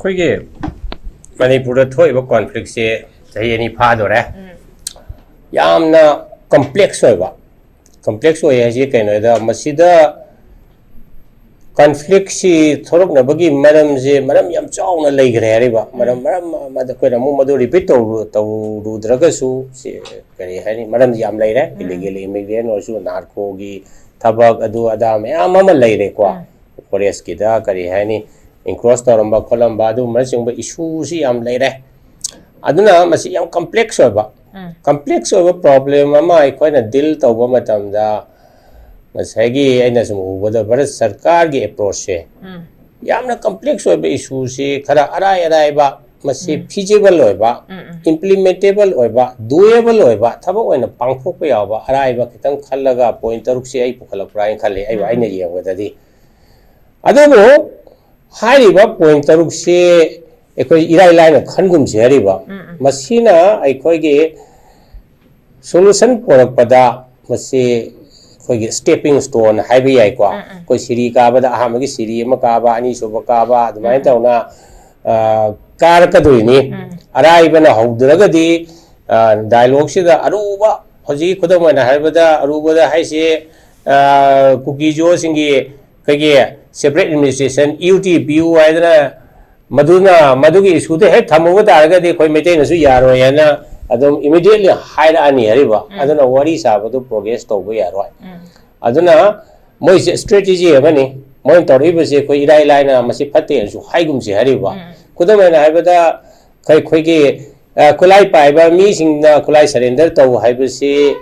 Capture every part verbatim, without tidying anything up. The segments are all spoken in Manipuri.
ꯑꯩꯈꯣꯏꯒꯤ ꯃꯅꯤꯄꯨꯔꯗ ꯊꯣꯛꯏꯕ ꯀꯣꯟꯐ꯭ꯂꯤꯛꯁꯦ ꯆꯍꯤ ꯑꯅꯤ ꯐꯥꯗꯣꯔꯦ꯫ ꯌꯥꯝꯅ ꯀꯝꯄ꯭ꯂꯦꯛꯁ ꯑꯣꯏꯕ, ꯀꯝꯄ꯭ꯂꯦꯛꯁ ꯑꯣꯏ ꯍꯥꯏꯁꯤ ꯀꯩꯅꯣꯗ, ꯃꯁꯤꯗ ꯀꯟꯐ꯭ꯂꯤꯛꯁꯤ ꯊꯣꯔꯛꯅꯕꯒꯤ ꯃꯔꯝꯁꯦ ꯃꯔꯝ ꯌꯥꯝ ꯆꯥꯎꯅ ꯂꯩꯈ꯭ꯔꯦ ꯍꯥꯏꯔꯤꯕ꯫ ꯃꯔꯝ, ꯃꯔꯝ ꯑꯃꯗ ꯑꯩꯈꯣꯏꯅ ꯑꯃꯨꯛ ꯃꯗꯨ ꯔꯤꯄꯤꯠ ꯇꯧꯔꯨ-, ꯇꯧꯔꯨꯗ꯭ꯔꯒꯁꯨ, ꯁꯤ ꯀꯔꯤ ꯍꯥꯏꯅꯤ, ꯃꯔꯝ ꯌꯥꯝ ꯂꯩꯔꯦ꯫ ꯏꯂꯤꯒꯦꯜ ꯏꯃꯤꯒ꯭ꯔꯦꯟ ꯑꯣꯏꯔꯁꯨ, ꯅꯥꯔꯀꯣꯒꯤ ꯊꯕꯛ, ꯑꯗꯨ ꯑꯗꯥ ꯃꯌꯥꯝ ꯑꯃ ꯂꯩꯔꯦꯀꯣ꯫ ꯐꯣꯔꯦꯁꯀꯤꯗ ꯀꯔꯤ ꯍꯥꯏꯅꯤ, ꯏꯟꯀ꯭ꯔꯣꯁ ꯇꯧꯔꯝꯕ ꯈꯣꯠꯂꯝꯕ ꯑꯗꯨꯒꯨꯝꯕꯅꯆꯤꯡꯕ ꯏꯁꯨꯁꯤ ꯌꯥꯝ ꯂꯩꯔꯦ꯫ ꯑꯗꯨꯅ ꯃꯁꯤ ꯌꯥꯝ ꯀꯝꯄ꯭ꯂꯦꯛꯁ ꯑꯣꯏꯕ, ꯀꯝꯄ꯭ꯂꯦꯛꯁ ꯑꯣꯏꯕ ꯄ꯭ꯔꯣꯕ꯭ꯂꯦꯝ ꯑꯃ ꯑꯩꯈꯣꯏꯅ ꯗꯤꯜ ꯇꯧꯕ ꯃꯇꯝꯗ, ꯉꯁꯥꯏꯒꯤ ꯑꯩꯅ ꯁꯨꯝ ꯎꯕꯗ ꯚꯥꯔꯠ ꯁꯔꯀꯥꯔꯒꯤ ꯑꯦꯄ꯭ꯔꯣꯆꯁꯦ ꯌꯥꯝꯅ ꯀꯝꯄ꯭ꯂꯦꯛꯁ ꯑꯣꯏꯕ ꯏꯁꯨꯁꯤ ꯈꯔ ꯑꯔꯥꯏ ꯑꯔꯥꯏꯕ, ꯃꯁꯤ ꯐꯤꯖꯤꯕꯜ ꯑꯣꯏꯕ, ꯏꯝꯄ꯭ꯂꯤꯃꯦꯟꯇꯦꯕꯜ ꯑꯣꯏꯕ, ꯗꯨꯑꯦꯕꯜ ꯑꯣꯏꯕ ꯊꯕꯛ ꯑꯣꯏꯅ ꯄꯥꯡꯊꯣꯛꯄ ꯌꯥꯎꯕ ꯑꯔꯥꯏꯕ ꯈꯤꯇꯪ ꯈꯜꯂꯒ ꯄꯣꯏꯟ ꯇꯔꯨꯛꯁꯤ ꯑꯩ ꯄꯨꯈꯠꯂꯛꯄ꯭ꯔꯥ ꯍꯥꯏꯅ ꯈꯜꯂꯤ, ꯑꯩꯕꯨ, ꯑꯩꯅ ꯌꯦꯡꯕꯗꯗꯤ꯫ ꯑꯗꯨꯕꯨ ꯍꯥꯏꯔꯤꯕ ꯄꯣꯏꯟ ꯇꯔꯨꯛꯁꯤ ꯑꯩꯈꯣꯏ ꯏꯔꯥꯏ ꯂꯥꯏꯅ ꯈꯟꯒꯨꯝꯁꯤ ꯍꯥꯏꯔꯤꯕ꯫ ꯃꯁꯤꯅ ꯑꯩꯈꯣꯏꯒꯤ ꯁꯣꯂꯨꯁꯟ ꯄꯨꯔꯛꯄꯗ ꯃꯁꯤ ꯑꯩꯈꯣꯏꯒꯤ ꯁ꯭ꯇꯦꯄꯤꯡ ꯁ꯭ꯇꯣꯟ ꯍꯥꯏꯕ ꯌꯥꯏꯀꯣ꯫ ꯑꯩꯈꯣꯏ ꯁꯤꯔꯤ ꯀꯥꯕꯗ ꯑꯍꯥꯟꯕꯒꯤ ꯁꯤꯔꯤ ꯑꯃ ꯀꯥꯕ, ꯑꯅꯤꯁꯨꯕ ꯀꯥꯕ, ꯑꯗꯨꯃꯥꯏꯅ ꯇꯧꯅ, ꯑ, ꯀꯥꯔꯛꯀꯗꯣꯏꯅꯤ꯫ ꯑꯔꯥꯏꯕꯅ ꯍꯧꯗ꯭ꯔꯒꯗꯤ, ꯑ, ꯗꯥꯏꯂꯣꯒꯁꯤꯗ ꯑꯔꯨꯕ, ꯍꯧꯖꯤꯛꯀꯤ ꯈꯨꯗꯝ ꯑꯣꯏꯅ ꯍꯥꯏꯔꯕꯗ, ꯑꯔꯨꯕꯗ ꯍꯥꯏꯁꯤ, ꯑ, ꯀꯨꯀꯤ ꯖꯣꯁꯤꯡꯒꯤ ꯑꯩꯈꯣꯏꯒꯤ ꯁꯦꯄꯔꯦꯠ ꯑꯦꯗꯃꯤꯅꯤꯁꯇ꯭ꯔꯦꯁꯟ, ꯌꯨ ꯇꯤ ꯄꯤꯌꯨ ꯍꯥꯏꯗꯅ ꯃꯗꯨꯅ, ꯃꯗꯨꯒꯤ ꯏꯁꯨꯗꯨ ꯍꯦꯛ ꯊꯝꯃꯨꯕ ꯇꯥꯔꯒꯗꯤ ꯑꯩꯈꯣꯏ ꯃꯩꯇꯩꯅꯁꯨ ꯌꯥꯔꯣꯏ ꯍꯥꯏꯅ ꯑꯗꯨꯝ ꯏꯃꯤꯗꯤꯌꯦꯠꯂꯤ ꯍꯥꯏꯔꯛꯑꯅꯤ ꯍꯥꯏꯔꯤꯕ꯫ ꯑꯗꯨꯅ ꯋꯥꯔꯤ ꯁꯥꯕꯗꯨ ꯄ꯭ꯔꯣꯒ꯭ꯔꯦꯁ ꯇꯧꯕ ꯌꯥꯔꯣꯏ꯫ ꯑꯗꯨꯅ ꯃꯣꯏꯁꯦ ꯁ꯭ꯇ꯭ꯔꯦꯇꯦꯖꯤ ꯑꯃꯅꯤ꯫ ꯃꯣꯏꯅ ꯇꯧꯔꯛꯏꯕꯁꯦ ꯑꯩꯈꯣꯏ ꯏꯔꯥꯏ ꯂꯥꯏꯅ ꯃꯁꯤ ꯐꯠꯇꯦ ꯍꯥꯏꯅꯁꯨ ꯍꯥꯏꯒꯨꯝꯁꯤ ꯍꯥꯏꯔꯤꯕ꯫ ꯈꯨꯗꯝ ꯑꯣꯏꯅ ꯍꯥꯏꯔꯕꯗ, ꯑꯩꯈꯣꯏꯒꯤ, ꯑ, ꯈꯨꯠꯂꯥꯏ ꯄꯥꯏꯕ ꯃꯤꯁꯤꯡꯅ ꯈꯨꯠꯂꯥꯏ ꯁꯔꯦꯟꯗꯔ ꯇꯧ ꯍꯥꯏꯕꯁꯤ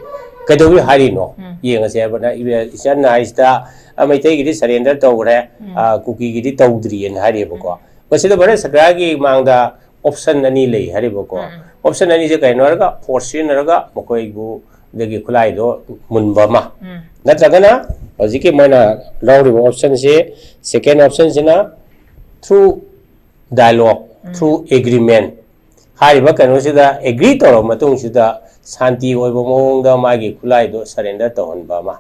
ꯀꯩꯗꯧꯕꯩ ꯍꯥꯏꯔꯤꯅꯣ? ꯌꯦꯡꯉꯁꯦ ꯍꯥꯏꯕꯅ, ꯏꯆꯟ ꯍꯥꯏꯁꯤꯗ, ꯑ, ꯃꯩꯇꯩꯒꯤꯗꯤ ꯁꯔꯦꯟꯗꯔ ꯇꯧꯈ꯭ꯔꯦ, ꯑ, ꯀꯨꯀꯤꯒꯤꯗꯤ ꯇꯧꯗ꯭ꯔꯤꯑꯅ ꯍꯥꯏꯔꯤꯕꯀꯣ꯫ ꯃꯁꯤꯗ ꯚꯥꯔꯠ ꯁꯔꯀꯥꯔꯒꯤ ꯃꯥꯡꯗ ꯑꯣꯞꯁꯟ ꯑꯅꯤ ꯂꯩ ꯍꯥꯏꯔꯤꯕꯀꯣ꯫ ꯑꯣꯞꯁꯟ ꯑꯅꯤꯁꯦ ꯀꯩꯅꯣ ꯍꯥꯏꯔꯒ, ꯐꯣꯔꯁ ꯁꯤꯖꯤꯟꯅꯔꯒ ꯃꯈꯣꯏꯕꯨ ꯗꯒꯤ ꯈꯨꯠꯂꯥꯏꯗꯣ ꯃꯨꯟꯕ ꯑꯃ, ꯅꯠꯇ꯭ꯔꯒꯅ ꯍꯧꯖꯤꯛꯀꯤ ꯃꯣꯏꯅ ꯂꯧꯔꯤꯕ ꯑꯣꯞꯁꯟꯁꯦ, ꯁꯦꯀꯦꯟ ꯑꯣꯞꯁꯟꯁꯤꯅ through dialogue, through agreement ꯍꯥꯏꯔꯤꯕ ꯀꯩꯅꯣꯁꯤꯗ ꯑꯦꯒ꯭ꯔꯤ ꯇꯧꯔꯕ ꯃꯇꯨꯡꯁꯤꯗ ꯁꯥꯟꯇꯤ ꯑꯣꯏꯕ ꯃꯑꯣꯡꯗ ꯃꯥꯒꯤ ꯈꯨꯠꯂꯥꯏꯗꯣ ꯁꯔꯦꯟꯗꯔ ꯇꯧꯍꯟꯕ ꯑꯃ꯫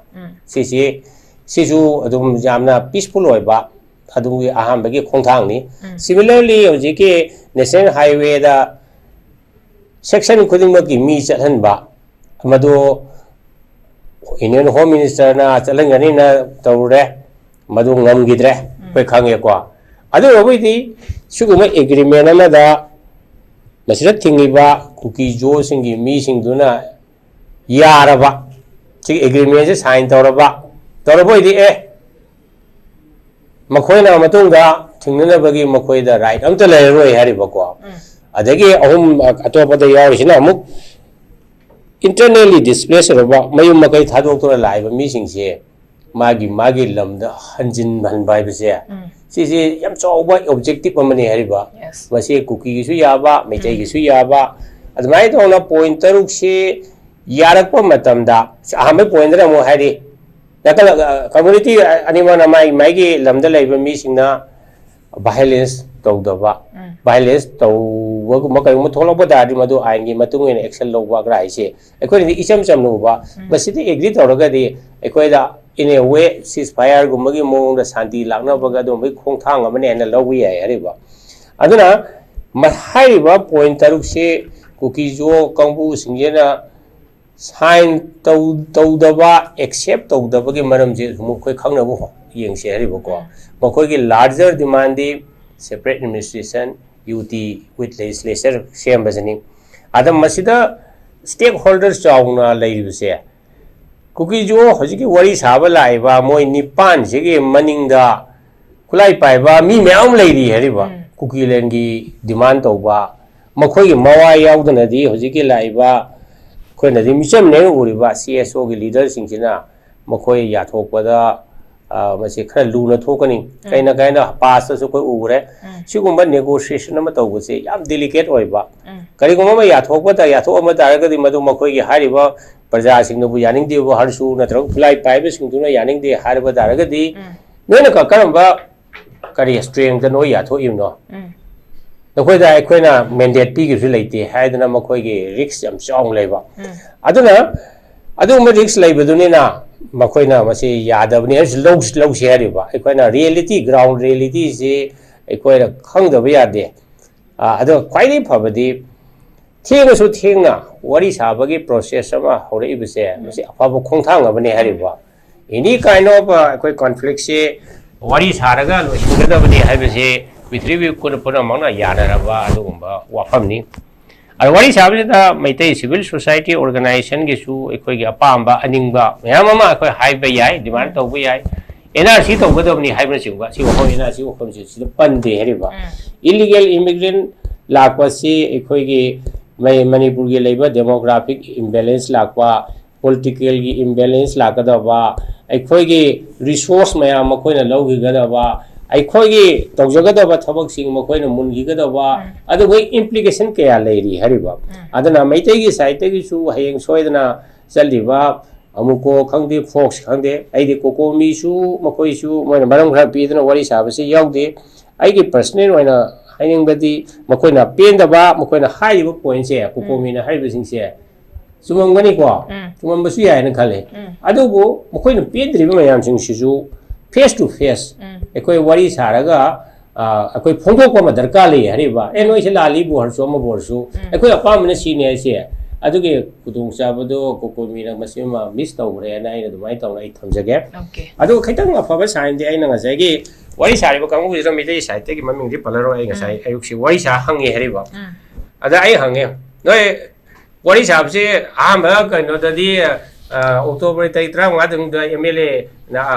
ꯁꯤꯁꯤ, ꯁꯤꯁꯨ ꯑꯗꯨꯝ ꯌꯥꯝꯅ ꯄꯤꯁꯐꯨꯜ ꯑꯣꯏꯕ, ꯑꯗꯨꯒꯤ ꯑꯍꯥꯟꯕꯒꯤ ꯈꯣꯡꯊꯥꯡꯅꯤ꯫ ꯁꯤꯃꯤꯂꯔꯂꯤ, ꯍꯧꯖꯤꯛꯀꯤ ꯅꯦꯁꯅꯦꯜ ꯍꯥꯏꯋꯦꯗ ꯁꯦꯛꯁꯟ ꯈꯨꯗꯤꯡꯃꯛꯀꯤ ꯃꯤ ꯆꯠꯍꯟꯕ, ꯃꯗꯨ ꯏꯟꯗꯤꯌꯟ ꯍꯣꯝ ꯃꯤꯅꯤꯁꯇꯔꯅ ꯆꯠꯍꯟꯒꯅꯤꯅ ꯇꯧꯔꯨꯔꯦ, ꯃꯗꯨ ꯉꯝꯈꯤꯗ꯭ꯔꯦ, ꯑꯩꯈꯣꯏ ꯈꯪꯉꯦꯀꯣ꯫ ꯑꯗꯨ ꯑꯣꯏꯔꯕꯗꯤ ꯁꯤꯒꯨꯝꯕ ꯑꯦꯒ꯭ꯔꯤꯃꯦꯟ ꯑꯃꯗ ꯃꯁꯤꯗ ꯊꯤꯡꯉꯤꯕ ꯀꯨꯀꯤ ꯖꯣꯁꯤꯡꯒꯤ ꯃꯤꯁꯤꯡꯗꯨꯅ ꯌꯥꯔꯕ, ꯁꯤꯒꯤ ꯑꯦꯒ꯭ꯔꯤꯃꯦꯟꯁꯦ ꯁꯥꯏꯟ ꯇꯧꯔꯕ, ꯇꯧꯔꯕ ꯑꯣꯏꯗꯤ, ꯑꯦ, ꯃꯈꯣꯏꯅ ꯃꯇꯨꯡꯗ ꯊꯤꯡꯅꯅꯕꯒꯤ ꯃꯈꯣꯏꯗ ꯔꯥꯏꯠ ꯑꯝꯇ ꯂꯩꯔꯔꯣꯏ ꯍꯥꯏꯔꯤꯕꯀꯣ꯫ ꯑꯗꯒꯤ ꯑꯍꯨꯝ, ꯑꯇꯣꯞꯄꯗ ꯌꯥꯎꯔꯤꯁꯤꯅ ꯑꯃꯨꯛ ꯏꯟꯇꯔꯅꯦꯜꯂꯤ ꯗꯤꯁꯄ꯭ꯂꯦꯁ ꯑꯣꯏꯔꯕ, ꯃꯌꯨꯝ ꯃꯀꯩ ꯊꯥꯗꯣꯛꯇꯨꯅ ꯂꯥꯛꯏꯕ ꯃꯤꯁꯤꯡꯁꯦ ꯃꯥꯒꯤ, ꯃꯥꯒꯤ ꯂꯝꯗ ꯍꯟꯖꯤꯟꯍꯟꯕ ꯍꯥꯏꯕꯁꯦ, ꯁꯤꯁꯦ ꯌꯥꯝ ꯆꯥꯎꯕ ꯑꯣꯕꯖꯦꯛꯇꯤꯚ ꯑꯃꯅꯤ ꯍꯥꯏꯔꯤꯕ꯫ ꯃꯁꯤ ꯀꯨꯀꯤꯒꯤꯁꯨ ꯌꯥꯕ, ꯃꯩꯇꯩꯒꯤꯁꯨ ꯌꯥꯕ, ꯑꯗꯨꯃꯥꯏꯅ ꯇꯧꯅ ꯄꯣꯏꯟ ꯇꯔꯨꯛꯁꯤ ꯌꯥꯔꯛꯄ ꯃꯇꯝꯗ, ꯑꯍꯥꯟꯕ ꯄꯣꯏꯟꯗꯅ ꯑꯃꯨꯛ ꯍꯥꯏꯔꯤ, ꯅꯥꯀꯜ, ꯑ, ꯀꯝꯃꯨꯅꯤꯇꯤ ꯑꯅꯤꯃꯛꯅ ꯃꯥꯏ, ꯃꯥꯏꯒꯤ ꯂꯝꯗ ꯂꯩꯕ ꯃꯤꯁꯤꯡꯅ ꯚꯥꯏꯑꯣꯂꯦꯟꯁ ꯇꯧꯗꯕ, ꯚꯥꯏꯑꯣꯂꯦꯟꯁ ꯇꯧꯕꯒꯨꯝꯕ ꯀꯔꯤꯒꯨꯝꯕ ꯊꯣꯛꯂꯛꯄ ꯇꯥꯔꯗꯤ, ꯃꯗꯨ ꯑꯥꯏꯟꯒꯤ ꯃꯇꯨꯡ ꯏꯟꯅ ꯑꯦꯛꯁꯟ ꯂꯧꯕ ꯀꯔꯥꯏꯁꯦ ꯑꯩꯈꯣꯏꯅꯗꯤ ꯏꯆꯝ ꯆꯝꯅ ꯎꯕ꯫ ꯃꯁꯤꯗ ꯑꯦꯒ꯭ꯔꯤ ꯇꯧꯔꯒꯗꯤ ꯑꯩꯈꯣꯏꯗ, in a way, ceasefire ꯒꯨꯝꯕꯒꯤ ꯃꯑꯣꯡꯗ ꯁꯥꯟꯇꯤ ꯂꯥꯛꯅꯕꯒ ꯑꯗꯨꯒꯨꯝꯕꯒꯤ ꯈꯣꯡꯊꯥꯡ ꯑꯃꯅꯦ ꯍꯥꯏꯅ ꯂꯧꯕ ꯌꯥꯏ ꯍꯥꯏꯔꯤꯕ꯫ ꯑꯗꯨꯅ ꯃ-, ꯍꯥꯏꯔꯤꯕ ꯄꯣꯏꯟ ꯇꯔꯨꯛꯁꯤ ꯀꯨꯀꯤꯖꯣ ꯀꯥꯡꯕꯨꯁꯤꯡꯁꯤꯅ ꯁꯥꯏꯟ ꯇꯧ-, ꯇꯧꯗꯕ, ꯑꯦꯛꯁꯦꯞ ꯇꯧꯗꯕꯒꯤ ꯃꯔꯝꯁꯦ ꯑꯃꯨꯛ ꯑꯩꯈꯣꯏ ꯈꯪꯅꯕ ꯍꯣ-, ꯌꯦꯡꯁꯦ ꯍꯥꯏꯔꯤꯕꯀꯣ꯫ ꯃꯈꯣꯏꯒꯤ ꯂꯥꯔꯖꯔ ꯗꯤꯃꯥꯟꯗꯤ separate administration, UT with legislature ꯁꯦꯝꯕꯁꯤꯅꯤ꯫ ꯑꯗ ꯃꯁꯤꯗ ꯁ꯭ꯇꯦꯛ ꯍꯣꯜꯗꯔ ꯆꯥꯎꯅ ꯂꯩꯔꯤꯕꯁꯦ, ꯀꯨꯀꯤꯖꯣ ꯍꯧꯖꯤꯛꯀꯤ ꯋꯥꯔꯤ ꯁꯥꯕ ꯂꯥꯛꯏꯕ ꯃꯣꯏ ꯅꯤꯄꯥꯟꯁꯤꯒꯤ ꯃꯅꯤꯡꯗ ꯈꯨꯠꯂꯥꯏ ꯄꯥꯏꯕ ꯃꯤ ꯃꯌꯥꯝ ꯑꯃ ꯂꯩꯔꯤ ꯍꯥꯏꯔꯤꯕ꯫ ꯀꯨꯀꯤꯂꯦꯟꯒꯤ ꯗꯤꯃꯥꯟ ꯇꯧꯕ, ꯃꯈꯣꯏꯒꯤ ꯃꯋꯥ ꯌꯥꯎꯗꯅꯗꯤ ꯍꯧꯖꯤꯛꯀꯤ ꯂꯥꯛꯏꯕ, ꯑꯩꯈꯣꯏꯅꯗꯤ ꯃꯤꯆꯝꯅꯦꯅ ꯎꯔꯤꯕ CSO ꯒꯤ ꯂꯤꯗꯔꯁꯤꯡꯁꯤꯅ ꯃꯈꯣꯏ ꯌꯥꯊꯣꯛꯄꯗ, ꯑ, ꯃꯁꯤ ꯈꯔ ꯂꯨꯅ ꯊꯣꯛꯀꯅꯤ꯫ ꯀꯩꯅ ꯀꯩꯅ ꯄꯥꯁꯇꯁꯨ ꯑꯩꯈꯣꯏ ꯎꯈ꯭ꯔꯦ꯫ ꯁꯤꯒꯨꯝꯕ ꯅꯦꯒꯣꯁꯤꯌꯦꯁꯟ ꯑꯃ ꯇꯧꯕꯁꯦ ꯌꯥꯝ ꯗꯦꯂꯤꯀꯦꯠ ꯑꯣꯏꯕ꯫ ꯀꯔꯤꯒꯨꯝꯕ ꯑꯃ ꯌꯥꯊꯣꯛꯄ ꯇ-, ꯌꯥꯊꯣꯛꯑꯝꯕ ꯇꯥꯔꯒꯗꯤ ꯃꯗꯨ ꯃꯈꯣꯏꯒꯤ ꯍꯥꯏꯔꯤꯕ ꯄ꯭ꯔꯖꯥꯁꯤꯡꯅꯕꯨ ꯌꯥꯅꯤꯡꯗꯦꯕꯨ ꯍꯥꯏꯔꯁꯨ, ꯅꯠꯇ꯭ꯔꯒ ꯈꯨꯠꯂꯥꯏ ꯄꯥꯏꯕꯁꯤꯡꯗꯨꯅ ꯌꯥꯅꯤꯡꯗꯦ ꯍꯥꯏꯔꯕ ꯇꯥꯔꯒꯗꯤ, ꯅꯣꯏꯅ ꯀ-, ꯀꯔꯝꯕ, ꯀꯔꯤ ꯁ꯭ꯇꯔꯦꯡꯗ ꯅꯣꯏ ꯌꯥꯊꯣꯛꯏꯕꯅꯣ? ꯅꯈꯣꯏꯗ ꯑꯩꯈꯣꯏꯅ ꯃꯦꯟꯗꯦꯠ ꯄꯤꯈꯤꯕꯁꯨ ꯂꯩꯇꯦ ꯍꯥꯏꯗꯅ ꯃꯈꯣꯏꯒꯤ ꯔꯤꯛꯁ ꯌꯥꯝ ꯆꯥꯎꯅ ꯂꯩꯕ꯫ ꯑꯗꯨꯅ ꯑꯗꯨꯒꯨꯝꯕ ꯔꯤꯛꯁ ꯂꯩꯕꯗꯨꯅꯤꯅ ꯃꯈꯣꯏꯅ ꯃꯁꯤ ꯌꯥꯗꯕꯅꯤ ꯍꯥꯏꯔꯁꯨ ꯂꯧꯁꯤ ꯂꯧꯁꯤ ꯍꯥꯏꯔꯤꯕ꯫ ꯑꯩꯈꯣꯏꯅ ꯔꯤꯌꯦꯂꯤꯇꯤ, ꯒ꯭ꯔꯥꯎꯟ ꯔꯤꯌꯦꯂꯤꯇꯤꯁꯤ ꯑꯩꯈꯣꯏꯅ ꯈꯪꯗꯕ ꯌꯥꯗꯦ꯫ ꯑ, ꯑꯗꯣ ꯈ꯭ꯋꯥꯏꯗꯒꯤ ꯐꯕꯗꯤ ꯊꯦꯡꯉꯁꯨ ꯊꯦꯡꯅ ꯋꯥꯔꯤ ꯁꯥꯕꯒꯤ ꯄ꯭ꯔꯣꯁꯦꯁ ꯑꯃ ꯍꯧꯔꯛꯏꯕꯁꯦ, ꯃꯁꯤ ꯑꯐꯕ ꯈꯣꯡꯊꯥꯡ ꯑꯃꯅꯤ ꯍꯥꯏꯔꯤꯕ꯫ ꯑꯦꯅꯤ ꯀꯥꯏꯟ ꯑꯣꯐ ꯑꯩꯈꯣꯏ ꯀꯣꯟꯐ꯭ꯂꯤꯛꯁꯦ ꯋꯥꯔꯤ ꯁꯥꯔꯒ ꯂꯣꯏꯁꯤꯟꯒꯗꯕꯅꯤ ꯍꯥꯏꯕꯁꯤ ꯄ꯭ꯔꯤꯊꯤꯕꯤ ꯄꯨꯝꯅꯃꯛꯅ ꯌꯥꯅꯔꯕ ꯑꯗꯨꯒꯨꯝꯕ ꯋꯥꯐꯝꯅꯤ꯫ ꯑꯗꯣ ꯋꯥꯔꯤ ꯁꯥꯕꯁꯤꯗ ꯃꯩꯇꯩ ꯁꯤꯚꯤꯜ ꯁꯣꯁꯥꯏꯇꯤ ꯑꯣꯔꯒꯅꯥꯏꯖꯦꯁꯟꯒꯤꯁꯨ ꯑꯩꯈꯣꯏꯒꯤ ꯑꯄꯥꯝꯕ ꯑꯅꯤꯡꯕ ꯃꯌꯥꯝ ꯑꯃ ꯑꯩꯈꯣꯏ ꯍꯥꯏꯕ ꯌꯥꯏ, ꯗꯤꯃꯥꯟ ꯇꯧꯕ ꯌꯥꯏ꯫ ꯑꯦꯟ ꯑꯥꯔ ꯁꯤ ꯇꯧꯒꯗꯕꯅꯤ ꯍꯥꯏꯕꯅꯆꯤꯡꯕ ꯁꯤ ꯋꯥꯐꯝ, ꯑꯦꯟ ꯑꯥꯔ ꯁꯤ ꯋꯥꯐꯝꯁꯤ ꯁꯤꯗ ꯄꯟꯗꯦ ꯍꯥꯏꯔꯤꯕ꯫ ꯏꯂꯤꯒꯦꯜ ꯏꯃꯤꯒ꯭ꯔꯦꯟ ꯂꯥꯛꯄꯁꯤ ꯑꯩꯈꯣꯏꯒꯤ ꯃꯩ-, ꯃꯅꯤꯄꯨꯔꯒꯤ ꯂꯩꯕ ꯗꯦꯃꯣꯒ꯭ꯔꯥꯐꯤꯛ ꯏꯝꯕꯦꯂꯦꯟꯁ ꯂꯥꯛꯄ, ꯄꯣꯂꯤꯇꯤꯀꯦꯜꯒꯤ ꯏꯝꯕꯦꯂꯦꯟꯁ ꯂꯥꯛꯀꯗꯕ, ꯑꯩꯈꯣꯏꯒꯤ ꯔꯤꯁꯣꯔꯁ ꯃꯌꯥꯝ ꯃꯈꯣꯏꯅ ꯂꯧꯈꯤꯒꯗꯕ, ꯑꯩꯈꯣꯏꯒꯤ ꯇꯧꯖꯒꯗꯕ ꯊꯕꯛꯁꯤꯡ ꯃꯈꯣꯏꯅ ꯃꯨꯟꯈꯤꯒꯗꯕ, ꯑꯗꯨꯒ ꯏꯝꯄ꯭ꯂꯤꯀꯦꯁꯟ ꯀꯌꯥ ꯂꯩꯔꯤ ꯍꯥꯏꯔꯤꯕ꯫ ꯑꯗꯨꯅ ꯃꯩꯇꯩꯒꯤ ꯁꯥꯏꯠꯇꯒꯤꯁꯨ ꯍꯌꯦꯡ ꯁꯣꯏꯗꯅ ꯆꯠꯂꯤꯕ ꯑꯃꯨꯀꯣ ꯈꯪꯗꯦ, ꯐꯣꯛꯁ ꯈꯪꯗꯦ, ꯑꯩꯗꯤ ꯀꯣꯀꯣꯃꯤꯁꯨ ꯃꯈꯣꯏꯁꯨ ꯃꯣꯏꯅ ꯃꯔꯝ ꯈꯔ ꯄꯤꯗꯨꯅ ꯋꯥꯔꯤ ꯁꯥꯕꯁꯤ ꯌꯥꯎꯗꯦ꯫ ꯑꯩꯒꯤ ꯄꯔꯁꯅꯦꯜ ꯑꯣꯏꯅ ꯍꯥꯏꯅꯤꯡꯕꯗꯤ ꯃꯈꯣꯏꯅ ꯄꯦꯟꯗꯕ, ꯃꯈꯣꯏꯅ ꯍꯥꯏꯔꯤꯕ ꯄꯣꯏꯟꯁꯦ, ꯀꯣꯀꯣꯃꯤꯅ ꯍꯥꯏꯔꯤꯕꯁꯤꯡꯁꯦ ꯆꯨꯝꯃꯝꯒꯅꯤꯀꯣ, ꯆꯨꯝꯃꯝꯕꯁꯨ ꯌꯥꯏꯅ ꯈꯜꯂꯦ꯫ ꯑꯗꯨꯕꯨ ꯃꯈꯣꯏꯅ ꯄꯦꯟꯗ꯭ꯔꯤꯕ ꯃꯌꯥꯝꯁꯤꯡꯁꯤꯁꯨ ꯐꯦꯁ ꯇꯨ ꯐꯦꯁ ꯑꯩꯈꯣꯏ ꯋꯥꯔꯤ ꯁꯥꯔꯒ, ꯑ, ꯑꯩꯈꯣꯏ ꯐꯣꯡꯗꯣꯛꯄ ꯑꯃ ꯗꯔꯀꯥꯔ ꯂꯩ ꯍꯥꯏꯔꯤꯕ꯫ ꯑꯦ, ꯅꯣꯏꯁꯦ ꯂꯥꯜꯂꯤꯕꯨ ꯍꯥꯏꯔꯁꯨ, ꯑꯃꯕꯨ ꯑꯣꯏꯔꯁꯨ, ꯑꯩꯈꯣꯏ ꯑꯄꯥꯝꯕꯅ ꯁꯤꯅꯤ ꯍꯥꯏꯁꯦ꯫ ꯑꯗꯨꯒꯤ ꯈꯨꯗꯣꯡꯆꯥꯕꯗꯣ ꯀꯣꯀꯣꯃꯤꯅ ꯃꯁꯤꯃ ꯃꯤꯁ ꯇꯧꯈ꯭ꯔꯦꯅ ꯑꯩꯅ ꯑꯗꯨꯃꯥꯏꯅ ꯇꯧꯅ ꯑꯩ ꯊꯝꯖꯒꯦ꯫ ꯑꯣꯀꯦ꯫ ꯑꯗꯨꯒ ꯈꯤꯇꯪ ꯑꯐꯕ ꯁꯥꯏꯟꯗꯤ ꯑꯩꯅ ꯉꯁꯥꯏꯒꯤ ꯋꯥꯔꯤ ꯁꯥꯔꯤꯕ ꯀꯥꯡꯕꯨꯁꯤꯗ ꯃꯩꯇꯩ ꯁꯥꯏꯠꯇꯒꯤ ꯃꯃꯤꯡꯗꯤ ꯄꯜꯂꯔꯣꯏ꯫ ꯑꯩ ꯉꯁꯥꯏ ꯑꯌꯨꯛꯁꯤ ꯋꯥꯔꯤ ꯁꯥ ꯍꯪꯉꯦ ꯍꯥꯏꯔꯤꯕ꯫ ꯑꯗ ꯑꯩ ꯍꯪꯉꯦ, ꯅꯣꯏ ꯋꯥꯔꯤ ꯁꯥꯕꯁꯦ ꯑꯍꯥꯟꯕ ꯀꯩꯅꯣꯗꯗꯤ, ꯑ, ꯑꯣꯛꯇꯣꯕꯔ ꯇꯥꯔꯤꯛ ꯇꯔꯥꯃꯉꯥꯗ ꯑꯦꯝ ꯑꯦꯜ ꯑꯦ,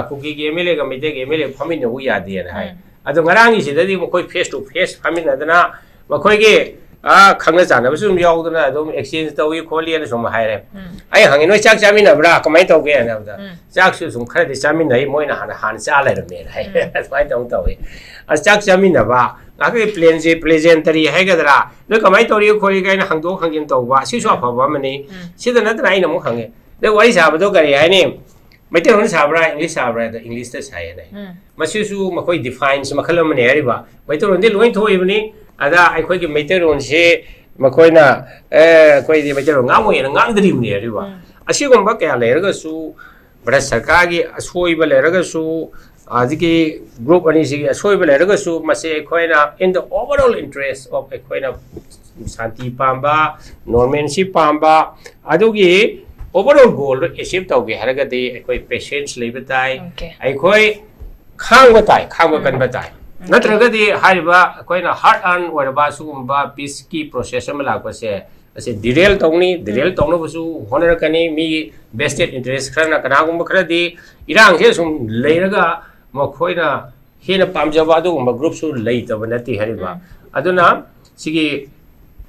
ꯀꯨꯀꯤꯒꯤ ꯑꯦꯝ ꯑꯦꯜ ꯑꯦꯒ ꯃꯩꯇꯩꯒꯤ ꯑꯦꯝ ꯑꯦꯜ ꯑꯦ ꯐꯝꯃꯤꯟꯅꯕ ꯌꯥꯗꯦꯅ ꯍꯥꯏ꯫ ꯑꯗꯣ ꯉꯔꯥꯡꯒꯤꯁꯤꯗꯗꯤ ꯃꯈꯣꯏ ꯐꯦꯁ ꯇꯨ ꯐꯦꯁ ꯐꯝꯃꯤꯟꯅꯗꯅ ꯃꯈꯣꯏꯒꯤ, ꯑ, ꯈꯪꯅ ꯆꯥꯟꯅꯕꯁꯨ ꯑꯗꯨꯝ ꯌꯥꯎꯗꯅ ꯑꯗꯨꯝ ꯑꯦꯛꯁꯆꯦꯟꯖ ꯇꯧꯏ ꯈꯣꯠꯂꯤꯅ ꯁꯨꯝ ꯍꯥꯏꯔꯦ꯫ ꯑꯩ ꯍꯪꯉꯦ, ꯅꯣꯏ ꯆꯥꯛ ꯆꯥꯃꯤꯟꯅꯕ꯭ꯔꯥ, ꯀꯃꯥꯏꯅ ꯇꯧꯒꯦꯅ ꯍꯥꯏꯕꯗ, ꯆꯥꯛꯁꯨ ꯁꯨꯝ ꯈꯔꯗꯤ ꯆꯥꯃꯤꯟꯅꯩ, ꯃꯣꯏꯅ ꯍꯥꯟꯅ, ꯍꯥꯟꯅ ꯆꯥ ꯂꯩꯔꯝꯃꯦꯅ ꯍꯥꯏ꯫ ꯑꯗꯨꯃꯥꯏꯅ ꯇꯧ ꯇꯧꯏ꯫ ꯑ, ꯆꯥꯛ ꯆꯥꯃꯤꯟꯅꯕ, ꯉꯥꯏꯍꯥꯛꯀꯤ ꯄ꯭ꯂꯦꯟꯁꯦ ꯄ꯭ꯂꯦꯖꯦꯟꯇꯔꯤ ꯍꯥꯏꯒꯗ꯭ꯔꯥ, ꯅꯣꯏ ꯀꯃꯥꯏꯅ ꯇꯧꯔꯤ ꯈꯣꯠꯂꯤ ꯀꯥꯏꯅ ꯍꯪꯗꯣꯛ ꯍꯪꯖꯤꯟ ꯇꯧꯕ, ꯁꯤꯁꯨ ꯑꯐꯕ ꯑꯃꯅꯤ꯫ ꯁꯤꯗ ꯅꯠꯇꯅ ꯑꯩꯅ ꯑꯃꯨꯛ ꯍꯪꯉꯦ, ꯅꯣꯏ ꯋꯥꯔꯤ ꯁꯥꯕꯗꯣ ꯀꯔꯤ ꯍꯥꯏꯅꯤ, ꯃꯩꯇꯩꯂꯣꯟ ꯁꯥꯕ꯭ꯔꯥ, ꯏꯪꯂꯤꯁ ꯁꯥꯕ꯭ꯔꯥ ꯍꯥꯏꯗ, ꯏꯪꯂꯤꯁꯇ ꯁꯥꯏꯌꯦꯅ ꯍꯥꯏ꯫ ꯃꯁꯤꯁꯨ ꯃꯈꯣꯏ ꯗꯤꯐꯥꯏꯟꯁ ꯃꯈꯜ ꯑꯃꯅꯤ ꯍꯥꯏꯔꯤꯕ꯫ ꯃꯩꯇꯩꯂꯣꯟꯗꯤ ꯂꯣꯏ ꯊꯣꯛꯏꯕꯅꯤ, ꯑꯗ ꯑꯩꯈꯣꯏꯒꯤ ꯃꯩꯇꯩꯂꯣꯟꯁꯤ ꯃꯈꯣꯏꯅ, "ꯑꯦ, ꯑꯩꯈꯣꯏꯗꯤ ꯃꯩꯇꯩꯂꯣꯟ ꯉꯥꯡꯉꯣꯏꯅ" ꯉꯥꯡꯗ꯭ꯔꯤꯕꯅꯤ ꯍꯥꯏꯔꯤꯕ꯫ ꯑꯁꯤꯒꯨꯝꯕ ꯀꯌꯥ ꯂꯩꯔꯒꯁꯨ, ꯚꯥꯔꯠ ꯁꯔꯀꯥꯔꯒꯤ ꯑꯁꯣꯏꯕ ꯂꯩꯔꯒꯁꯨ, ꯑꯗꯒꯤ ꯒ꯭ꯔꯨꯞ ꯑꯅꯤꯁꯤꯒꯤ ꯑꯁꯣꯏꯕ ꯂꯩꯔꯒꯁꯨ, ꯃꯁꯤ ꯑꯩꯈꯣꯏꯅ in the overall interest of ꯑꯩꯈꯣꯏꯅ ꯁꯥꯟꯇꯤ ꯄꯥꯝꯕ, ꯅꯣꯔꯃꯦꯟꯁꯤ ꯄꯥꯝꯕ, ꯑꯗꯨꯒꯤ overall goalꯗꯣ achieve ꯇꯧꯒꯦ ꯍꯥꯏꯔꯒꯗꯤ ꯑꯩꯈꯣꯏ patience ꯂꯩꯕ ꯇꯥꯏ꯫ Okay. ꯑꯩꯈꯣꯏ ꯈꯥꯡꯕ ꯇꯥꯏ, ꯈꯥꯡꯕ ꯀꯟꯕ ꯇꯥꯏ꯫ ꯅꯠꯇ꯭ꯔꯒꯗꯤ ꯍꯥꯏꯔꯤꯕ ꯑꯩꯈꯣꯏꯅ hard earn ꯑꯣꯏꯔꯕ ꯁꯤꯒꯨꯝꯕ peaceꯀꯤ process ꯑꯃ ꯂꯥꯛꯄꯁꯦ, ꯑꯁꯤ derail ꯇꯧꯅꯤ, derail ꯇꯧꯅꯕꯁꯨ ꯍꯣꯠꯅꯔꯛꯀꯅꯤ꯫ ꯃꯤꯒꯤ vested interest ꯈꯔꯅ, ꯀꯅꯥꯒꯨꯝꯕ ꯈꯔꯗꯤ ꯏꯔꯥꯡꯁꯦ ꯁꯨꯝ ꯂꯩꯔꯒ ꯃꯈꯣꯏꯅ ꯍꯦꯟꯅ ꯄꯥꯝꯖꯕ ꯑꯗꯨꯒꯨꯝꯕ ꯒ꯭ꯔꯨꯞꯁꯨ ꯂꯩꯇꯕ ꯅꯠꯇꯦ ꯍꯥꯏꯔꯤꯕ꯫ ꯑꯗꯨꯅ ꯁꯤꯒꯤ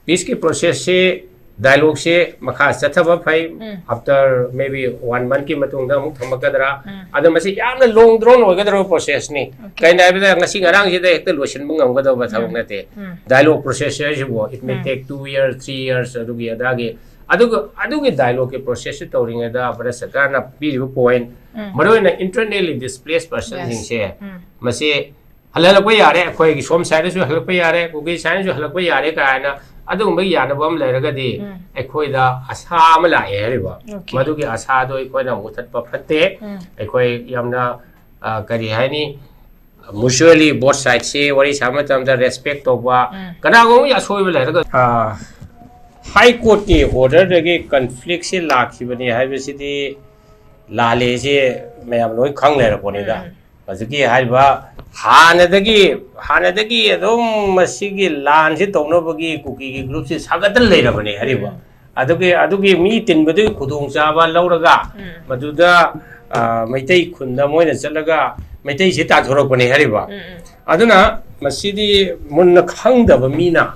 peaceꯀꯤ processꯁꯤ, dialogueꯁꯤ ꯃꯈꯥ ꯆꯠꯊꯕ ꯐꯩ꯫ After maybe one monthꯀꯤ ꯃꯇꯨꯡꯗ ꯑꯃꯨꯛ ꯊꯝꯃꯛꯀꯗ꯭ꯔꯥ? ꯑꯗꯣ ꯃꯁꯤ ꯌꯥꯝꯅ long drawn ꯑꯣꯏꯒꯗꯧꯕ processꯅꯤ꯫ ꯀꯩꯅꯣ ꯍꯥꯏꯕꯗ ꯉꯁꯤ ꯉꯔꯥꯡꯁꯤꯗ ꯍꯦꯛꯇ ꯂꯣꯏꯁꯤꯟꯕ ꯉꯝꯒꯗꯧꯕ ꯊꯕꯛ ꯅꯠꯇꯦ꯫ Dialogue process ꯍꯥꯏꯁꯤꯕꯨ it may take two years, three years, ꯑꯗꯨꯒꯤ ꯑꯗꯥꯒꯤ, ꯑꯗꯨꯒ ꯑꯗꯨꯒꯤ dialogueꯀꯤ processꯁꯤ ꯇꯧꯔꯤꯉꯩꯗ ꯚꯥꯔꯠ ꯁꯔꯀꯥꯔꯅ ꯄꯤꯔꯤꯕ point, ꯃꯔꯨꯑꯣꯏꯅ internally displaced personꯁꯤꯡꯁꯦ, ꯃꯁꯤ ꯍꯜꯍꯜꯂꯛꯄ ꯌꯥꯔꯦ, ꯑꯩꯈꯣꯏꯒꯤ ꯁꯣꯝ sideꯇꯁꯨ ꯍꯜꯂꯛꯄ ꯌꯥꯔꯦ, ꯀꯨꯀꯤ sideꯇꯁꯨ ꯍꯜꯂꯛꯄ ꯌꯥꯔꯦ ꯀꯥꯏꯅ ꯑꯗꯨꯒꯨꯝꯕ ꯌꯥꯅꯕ ꯑꯃ ꯂꯩꯔꯒꯗꯤ ꯑꯩꯈꯣꯏꯗ ꯑꯁꯥ ꯑꯃ ꯂꯥꯛꯑꯦ ꯍꯥꯏꯔꯤꯕ꯫ Okay. ꯃꯗꯨꯒꯤ ꯑꯁꯥꯗꯣ ꯑꯩꯈꯣꯏꯅ ꯃꯨꯊꯠꯄ ꯐꯠꯇꯦ꯫ ꯑꯩꯈꯣꯏ ꯌꯥꯝꯅ, ꯑ, ꯀꯔꯤ ꯍꯥꯏꯅꯤ, mutually both sideꯁꯤ ꯋꯥꯔꯤ ꯁꯥꯕ ꯃꯇꯝꯗ respect ꯇꯧꯕ, ꯀꯅꯥꯒꯨꯝꯕꯒꯤ ꯑꯁꯣꯏꯕ ꯂꯩꯔꯒ, ꯑ, High Courtꯀꯤ orderꯗꯒꯤ conflictꯁꯤ ꯂꯥꯛꯈꯤꯕꯅꯤ ꯍꯥꯏꯕꯁꯤꯗꯤ ꯂꯥꯜꯂꯦꯁꯤ ꯃꯌꯥꯝ ꯂꯣꯏ ꯈꯪ ꯂꯩꯔꯄꯣꯠꯅꯤꯗ꯫ ꯍꯧꯖꯤꯛꯀꯤ ꯍꯥꯏꯔꯤꯕ ꯍꯥꯟꯅꯗꯒꯤ, ꯍꯥꯟꯅꯗꯒꯤ ꯑꯗꯨꯝ ꯃꯁꯤꯒꯤ ꯂꯥꯟꯁꯤ ꯇꯧꯅꯕꯒꯤ ꯀꯨꯀꯤꯒꯤ ꯒ꯭ꯔꯨꯞꯁꯤ ꯁꯥꯒꯠꯇꯅ ꯂꯩꯔꯕꯅꯦ ꯍꯥꯏꯔꯤꯕ꯫ ꯑꯗꯨꯒꯤ, ꯑꯗꯨꯒꯤ ꯃꯤ ꯇꯤꯟꯕꯗꯨꯒꯤ ꯈꯨꯗꯣꯡꯆꯥꯕ ꯂꯧꯔꯒ ꯃꯗꯨꯗ, ꯑ, ꯃꯩꯇꯩ ꯈꯨꯟꯗ ꯃꯣꯏꯅ ꯆꯠꯂꯒ ꯃꯩꯇꯩꯁꯤ ꯇꯥꯟꯊꯣꯔꯛꯄꯅꯦ ꯍꯥꯏꯔꯤꯕ꯫ ꯑꯗꯨꯅ ꯃꯁꯤꯗꯤ ꯃꯨꯟꯅ ꯈꯪꯗꯕ ꯃꯤꯅ,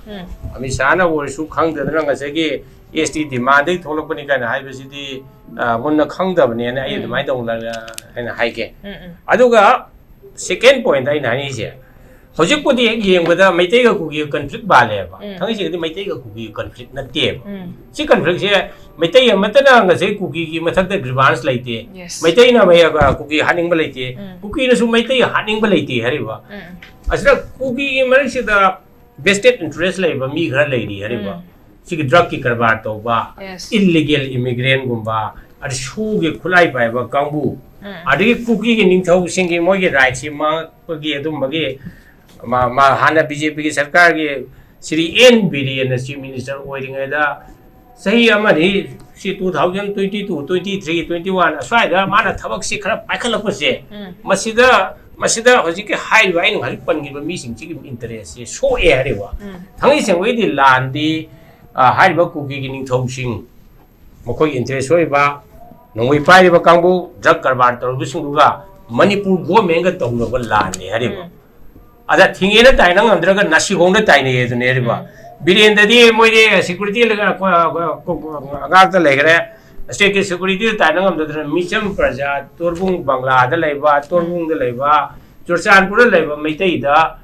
ꯑꯃꯤꯠ ꯁꯥꯍꯅ ꯑꯣꯏꯔꯁꯨ ꯈꯪꯗꯗꯅ ꯉꯁꯥꯏꯒꯤ ST demandꯗꯒꯤ ꯊꯣꯛꯂꯛꯄꯅꯤ ꯀꯥꯏꯅ ꯍꯥꯏꯕꯁꯤꯗꯤ, ꯑ, ꯃꯨꯟꯅ ꯈꯪꯗꯕꯅꯦꯅ ꯑꯩ ꯑꯗꯨꯃꯥꯏꯅ ꯇꯧꯅ ꯍꯥꯏꯅ ꯍꯥꯏꯒꯦ꯫ ꯑꯗꯨꯒ second pointꯇ ꯑꯩꯅ ꯍꯥꯏꯅꯤꯡꯉꯤꯁꯦ, ꯍꯧꯖꯤꯛꯄꯨꯗꯤ ꯍꯦꯛ ꯌꯦꯡꯕꯗ ꯃꯩꯇꯩꯒ ꯀꯨꯀꯤꯒ conflict ꯃꯥꯜꯂꯦꯕ꯫ ꯈꯪꯉꯤꯁꯤꯒꯗꯤ ꯃꯩꯇꯩꯒ ꯀꯨꯀꯤꯒ conflict ꯅꯠꯇꯦꯕ꯫ ꯁꯤ conflictꯁꯦ ꯃꯩꯇꯩ ꯑꯃꯠꯇꯅ ꯉꯁꯥꯏ ꯀꯨꯀꯤꯒꯤ ꯃꯊꯛꯇ grievance ꯂꯩꯇꯦ꯫ Yes. ꯃꯩꯇꯩꯅ ꯃꯩ-, ꯀꯨꯀꯤ ꯍꯥꯠꯅꯤꯡꯕ ꯂꯩꯇꯦ꯫ ꯀꯨꯀꯤꯅꯁꯨ ꯃꯩꯇꯩ ꯍꯥꯠꯅꯤꯡꯕ ꯂꯩꯇꯦ ꯍꯥꯏꯔꯤꯕ꯫ ꯑꯁꯤꯗ ꯀꯨꯀꯤꯒꯤ ꯃꯔꯛꯁꯤꯗ vested interest ꯂꯩꯕ ꯃꯤ ꯈꯔ ꯂꯩꯔꯤ ꯍꯥꯏꯔꯤꯕ꯫ ꯁꯤꯒꯤ ꯗ꯭ꯔꯒꯀꯤ ꯀꯔꯕꯥꯔ ꯇꯧꯕ, Yes. ꯏꯜꯂꯤꯒꯦꯜ ꯏꯃꯤꯒ꯭ꯔꯦꯟꯒꯨꯝꯕ, ꯑꯗ ꯁꯨꯒꯤ ꯈꯨꯠꯂꯥꯏ ꯄꯥꯏꯕ ꯀꯥꯡꯕꯨ, ꯎꯝ. ꯑꯗꯒꯤ ꯀꯨꯀꯤꯒꯤ ꯅꯤꯡꯊꯧꯁꯤꯡꯒꯤ ꯃꯣꯏꯒꯤ ꯔꯥꯏꯠꯁꯤ ꯃꯥꯡꯉꯛꯄꯒꯤ ꯑꯗꯨꯝꯕꯒꯤ ꯃꯥ, ꯃꯥ ꯍꯥꯟꯅ ꯕꯤ ꯖꯦ ꯄꯤꯒꯤ ꯁꯔꯀꯥꯔꯒꯤ ꯁ꯭ꯔꯤ ꯑꯦꯟ ꯕꯤꯔꯦꯟꯅ ꯆꯤꯐ ꯃꯤꯅꯤꯁꯇꯔ ꯑꯣꯏꯔꯤꯉꯩꯗ ꯆꯍꯤ ꯑꯃꯅꯤ, ꯁꯤ two thousand twenty two, twenty three, twenty one ꯑꯁ꯭ꯋꯥꯏꯗ ꯃꯥꯅ ꯊꯕꯛꯁꯤ ꯈꯔ ꯄꯥꯏꯈꯠꯂꯛꯄꯁꯦ, ꯎꯝ. ꯃꯁꯤꯗ, ꯃꯁꯤꯗ ꯍꯧꯖꯤꯛꯀꯤ ꯍꯥꯏꯔꯤꯕ ꯑꯩꯅ ꯍꯧꯖꯤꯛ ꯄꯟꯈꯤꯕ ꯃꯤꯁꯤꯡꯁꯤꯒꯤ ꯏꯟꯇꯔꯦꯁꯁꯦ ꯁꯣꯛꯑꯦ ꯍꯥꯏꯔꯤꯕ꯫ ꯎꯝ. ꯊꯥꯡꯃꯩ ꯁꯦꯡꯕꯒꯤꯗꯤ ꯂꯥꯟꯗꯤ, ꯑ, ꯍꯥꯏꯔꯤꯕ ꯀꯨꯀꯤꯒꯤ ꯅꯤꯡꯊꯧꯁꯤꯡ, ꯃꯈꯣꯏꯒꯤ ꯏꯟꯇꯔꯦꯁ ꯑꯣꯏꯕ, ꯅꯣꯡꯃꯩ ꯄꯥꯏꯔꯤꯕ ꯀꯥꯡꯕꯨ, ꯗ꯭ꯔꯒ ꯀꯔꯕꯥꯔ ꯇꯧꯔꯤꯕꯁꯤꯡꯗꯨꯒ ꯃꯅꯤꯄꯨꯔ ꯒꯣꯔꯃꯦꯟꯒ ꯇꯧꯅꯕ ꯂꯥꯟꯅꯤ ꯍꯥꯏꯔꯤꯕ꯫ ꯎꯝ. ꯑꯗ ꯊꯤꯡꯉꯦꯅ ꯇꯥꯏꯅ ꯉꯝꯗ꯭ꯔꯒ ꯅꯥꯁꯤꯈꯣꯡꯗ ꯇꯥꯏꯅꯩ ꯑꯗꯨꯅꯦ ꯍꯥꯏꯔꯤꯕ꯫ ꯎꯝ. ꯕꯤꯔꯦꯟꯗꯗꯤ ꯃꯣꯏꯗꯤ ꯁꯦꯀ꯭ꯌꯨꯔꯤꯇꯤ ꯉꯥꯛꯇ ꯂꯩꯈ꯭ꯔꯦ, ꯁ꯭ꯇꯦꯠꯀꯤ ꯁꯦꯀ꯭ꯌꯨꯔꯤꯇꯤꯗ ꯇꯥꯏꯅ ꯉꯝꯗꯗꯅ ꯃꯤꯆꯝ ꯄ꯭ꯔꯖꯥ, ꯇꯣꯔꯕꯨꯡ ꯕꯪꯂꯥꯗ ꯂꯩꯕ, ꯇꯣꯔꯕꯨꯡꯗ ꯂꯩꯕ, ꯆꯨꯔꯆꯥꯟꯄꯨꯔꯗ ꯂꯩꯕ ꯃꯩꯇꯩꯗ